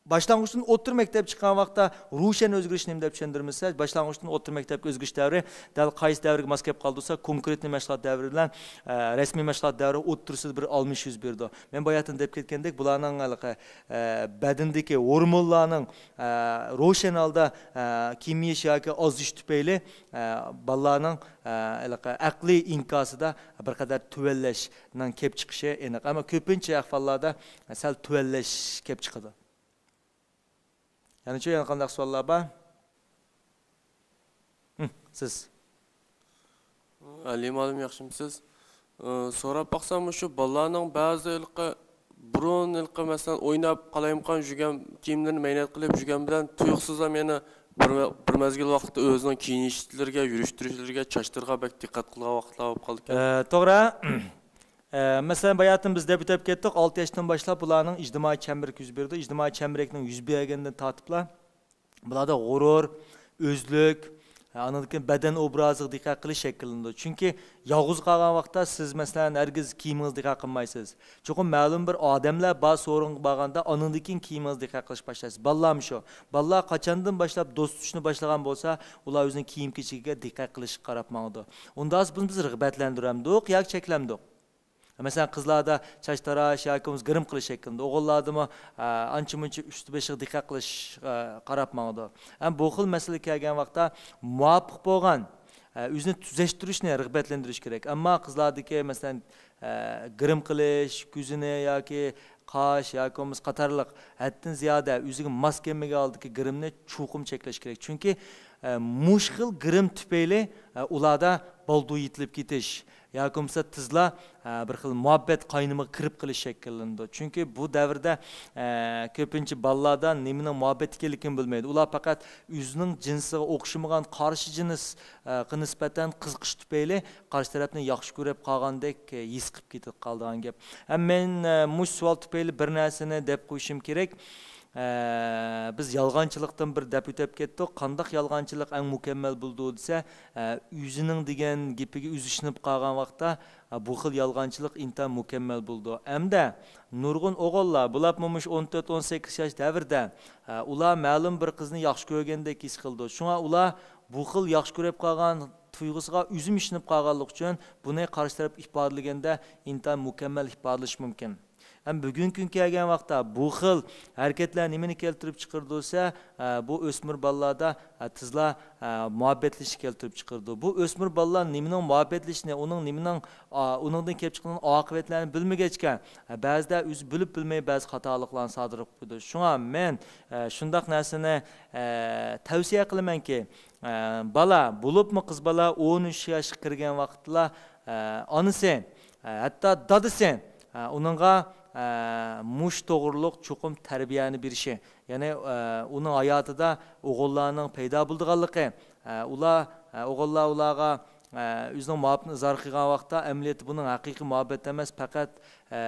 باشلانغۇچتىن ئوتتۇرا مەكتەپ چىققان ۋاقىتتا روشەن ئۆزگىرىش نېمە دەپ چۈشەندۈرىمىز دېسە، باشلانغۇچتىن ئوتتۇرا مەكتەپكە ئۆزگىرىش دەۋرى دەل قايسى دەۋرگە ماس كەپ قالدى دېسە، كونكرېتنىي مەشغۇلات دەۋرى بىلەن، ئە، رەسمىي مەشغۇلات دەۋرى ئوتتۇرىسىدا بىر ئالمىشىش يۈز بېرىدۇ. مەن باياتىن دەپ كەتكەندەك، بۇلارنىڭ ھېلىقى، ئە، بەدىنىدىكى ھورمونلارنىڭ، ئە، روشەن ھالدا، ئە، كېمىيىش ياكى ئازىيىش تۈپەيلى، ئە، بالىلارنىڭ، ئە، ھېلىقى ئەقلىي ئىنكاسىدا بىر قەدەر تۆۋەنلەشنىڭ كېلىپ چىقىشى ئېنىق. ئەمما كۆپىنچە ئەھۋاللاردا سەل تۆۋەنلەش كېلىپ چىقىدۇ. يەنىچۇ، يەنە قانداق سوئاللار بار؟ ھىم، سىز. ئەلى مۇئەللىم، ياخشىمۇسىز؟ ئى، سوراپ باقسام، مۇشۇ بالىلارنىڭ بەزى ھېلىقى بۇرۇن ھېلىقى، مەسىلەن، ئويناپ، قالايمىقان يۈرگەن كىيىملىرىنى مەينەت قىلىپ يۈرگەن بىلەن تۇيۇقسىزلا يەنە بىر، بىر مەزگىل ۋاقىتتا ئۆزىنىڭ كىيىنىشلىرىگە، يۈرۈشتۈرۈشلىرىگە، چاچلىرىغا بەك دىققەت قىلىدىغان ۋاقىتلار بولۇپ قالىدىكەن. ئە، توغرا. ئە، مەسىلەن، باياتىن بىز دەپ ئۆتۈپ كەتتۇق، ئالتە ياشتىن باشلاپ بۇلارنىڭ ئىجتىمائىي چەمبىرىكى يۈز بېرىدۇ. ئىجتىمائىي چەمبىرەكنىڭ يۈز بەرگەندىن تارتىپلا بۇلاردا غۇرۇر، ئۆزلۈك، ئاندىن كېيىن بەدەن ئوبرازىغا دىققەت قىلىش شەكىللىنىدۇ. چۈنكى يالغۇز قالغان ۋاقىتتا سىز، مەسىلەن، ھەرگىز كىيىمىڭىزگە دىققەت قىلمايسىز. چوقۇم مەلۇم بىر ئادەملەر بار سورۇنغا بارغاندا، ئانىڭدىن كېيىن كىيىمىڭىزگە دىققەت قىلىش باشلايسىز. بالىلارمۇ شۇ. بالىلار قاچاندىن باشلاپ دوست تۇتۇشنى باشلىغان بولسا، ئۇلار ئۆزىنىڭ كىيىم-كېچىكىگە دىققەت قىلىشقا قاراپ ماڭىدۇ. ئۇنداق بولسا بۇنى بىز رىغبەتلەندۈرەمدۇق ياكى چەكلەمدۇق؟ مەسىلەن، قىزلاردا چاچ تاراش ياكى بولمىسا گىرىم قىلىش شەكلىندە، ئوغۇللاردىمۇ، ئە، ئانچە-مۇنچە ئۈستى-بېشىغا دىققەت قىلىش، ئە، قاراپ ماڭىدۇ. ھەم بۇ خىل مەسىلە كەلگەن ۋاقىتتا مۇۋاپىق بولغان، ئە، ئۆزىنى تۈزەشتۈرۈشنى رىغبەتلەندۈرۈش كېرەك. ئەمما قىزلاردىكى، مەسىلەن، ئە، گىرىم قىلىش، كۆزىنى ياكى قاش ياكى بولمىسا قاتارلىق ھەددىدىن زىيادە ئۆزىگە ماس كەلمىگەن ھالدىكى گىرىمنى چوقۇم چەكلەش كېرەك. چۈنكى، ئە، مۇشۇ خىل گىرىم تۈپەيلى، ئە، ئۇلاردا بالدۇر يېتىلىپ كېتىش ياكى بولمىسا تېزلا، ئە، بىر خىل مۇھەببەت قاينىمىغا كىرىپ قېلىش شەكىللىنىدۇ. چۈنكى بۇ دەۋردە، ئە، كۆپىنچە بالىلاردا نېمىنىڭ مۇھەببەت ئىكەنلىكىنى بىلمەيدۇ. ئۇلار پەقەت ئۆزىنىڭ جىنسىغا ئوخشىمىغان قارشى جىنس، ئە، غا نىسبەتەن قىزىقىش تۈپەيلى قارشى تەرەپنى ياخشى كۆرۈپ قالغاندەك، ئە، ھېس قىلىپ كېتىپ قالىدىغان گەپ. ھەم مەن، ئە، مۇشۇ سوئال تۈپەيلى بىر نەرسىنى دەپ قويۇشۇم كېرەك. ئە، بىز يالغانچىلىقتىن بىر دەپ ئۆتۈپ كەتتۇق. قانداق يالغانچىلىق ئەڭ مۇكەممەل بولىدۇ دېسە، ئە، ئۆزىنىڭ دېگەن گېپىگە ئۆزى ئىشىنىپ قالغان ۋاقىتتا، ئە، بۇ خىل يالغانچىلىق ئىنتايىن مۇكەممەل بولىدۇ. ھەمدە نۇرغۇن ئوغۇللار، بۇلارمۇ مۇشۇ ئون تۆت، ئون سەككىز ياش دەۋرىدە، ئە، ئۇلار مەلۇم بىر قىزنى ياخشى كۆرگەندەك ھېس قىلىدۇ. شۇڭا ئۇلار بۇ خىل ياخشى كۆرۈپ قالغان تۇيغۇسىغا ئۆزىمۇ ئىشىنىپ قالغانلىقى ئۈچۈن بۇنى قارشى تەرەپ ئىپادىلىگەندە ئىنتايىن مۇكەممەل ئىپادىلىشى مۇمكىن. ھەم بۈگۈنكى كۈنگە كەلگەن ۋاقىتتا بۇ خىل ھەرىكەتلەر نېمىنى كەلتۈرۈپ چىقىرىدۇ دېسە، ئە، بۇ ئۆسمۈر بالىلاردا، ئە، تېزلا، ئە، مۇھەببەتلىشىش كەلتۈرۈپ چىقىرىدۇ. بۇ ئۆسمۈر بالىلار نېمىنىڭ مۇھەببەتلىشىشىنى، ئۇنىڭ نېمىنىڭ، ئا، ئۇنىڭدىن كېلىپ چىققان ئاقىۋەتلەرنى بىلمىگەچكە، ئە، بەزىدە ئۆزى بىلىپ بىلمەي بەزى خاتالىقلارنى سادىر قىلىپ قويىدۇ. شۇڭا مەن، ئە، شۇنداق نەرسىنى، ئە، تەۋسىيە قىلىمەنكى، ئە، بالا، بولۇپمۇ قىز بالا ئون ئۈچ ياشقا كىرگەن ۋاقىتلا، ئە، ئانىسى، ئە، ھەتتا دادىسى، ئە، ئۇنىڭغا، ئە، مۇشۇ توغرۇلۇق چوقۇم تەربىيەنى بېرىشى، يەنى، ئە، ئۇنىڭ ھاياتىدا ئوغۇللارنىڭ پەيدا بولىدىغانلىقى، ئە، ئۇلار، ئە، ئوغۇللار ئۇلارغا، ئە، ئۆزىنىڭ مۇھەببىتىنى ئىزھار قىلغان ۋاقىتتا، ئەمەلىيەتتە بۇنىڭ ھەقىقىي مۇھەببەت ئەمەس، پەقەت، ئە،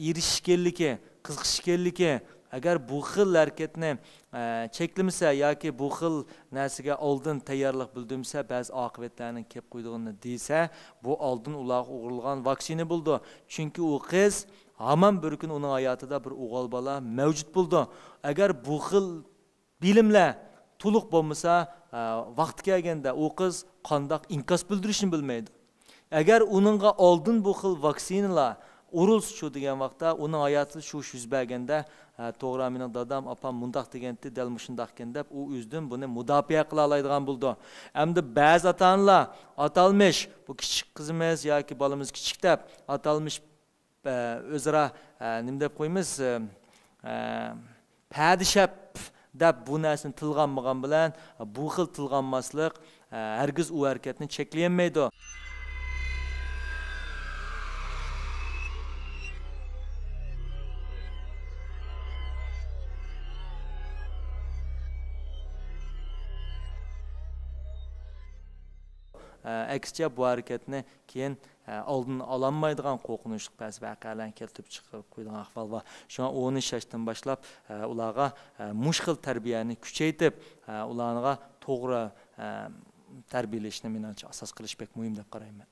ئېرىشىش ئىكەنلىكى، قىزىقىش ئىكەنلىكى. ئەگەر بۇ خىل ھەرىكەتنى، ئە، چەكلىمىسە ياكى بۇ خىل نەرسىگە ئالدىن تەييارلىق بىلدۈرمىسە، بەزى ئاقىۋەتلەرنىڭ كېلىپ قويىدىغىنىنى دېسە، بۇ ئالدىن ئۇلارغا ئۇرۇلغان ۋاكسىنا بولىدۇ. چۈنكى ئۇ قىز ھامان بىر كۈنى ئۇنىڭ ھاياتىدا بىر ئوغۇل بالا مەۋجۇت بولىدۇ. ئەگەر بۇ خىل بىلىملەر تولۇق بولمىسا، ئە، ۋاقتى كەلگەندە ئۇ قىز قانداق ئىنكاس بىلدۈرۈشنى بىلمەيدۇ. ئەگەر ئۇنىڭغا ئالدىن بۇ خىل ۋاكسىنىلار ئۇرۇلسا شۇ دېگەن ۋاقىتتا، ئۇنىڭ ھاياتىدا شۇ ئىش يۈز بەرگەندە، ھە، توغرا، مېنىڭ دادام، ئاپام مۇنداق دېگەنتى، دەل مۇشۇنداقكەن دەپ، ئۇ ئۆزىدىن بۇنى مۇداپىئە قىلالايدىغان بولىدۇ. ئەمدى بەزى ئاتا-ئانىلار، ئاتالمىش، بۇ كىچىك قىزىمىز ياكى بالىمىز كىچىك دەپ، ئاتالمىش ئە، ئۆزئارا، ئە، نېمە دەپ قويىمىز، ئە، پەدىشەپ دەپ بۇ نەرسىنى تىلغا ئالمىغان بىلەن، بۇ خىل تىلغا ئالماسلىق، ئە، ھەرگىز ئۇ ھەرىكەتنى چەكلىيەلمەيدۇ. ئە، ئەكسىچە، بۇ ھەرىكەتنى كېيىن، ئە، ئالدىنى ئالالمايدىغان قورقۇنچلۇق بەزى ۋەقەلەرنى كەلتۈرۈپ چىقىرىپ قويىدىغان ئەھۋال بار. شۇڭا ئون ئۈچ ياشتىن باشلاپ، ئە، ئۇلارغا، ئە، مۇشۇ خىل تەربىيەنى كۈچەيتىپ، ئە، ئۇلارغا توغرا، ئە، تەربىيەلەشنى مېنىڭچە ئاساس قىلىش بەك مۇھىم دەپ قارايمەن.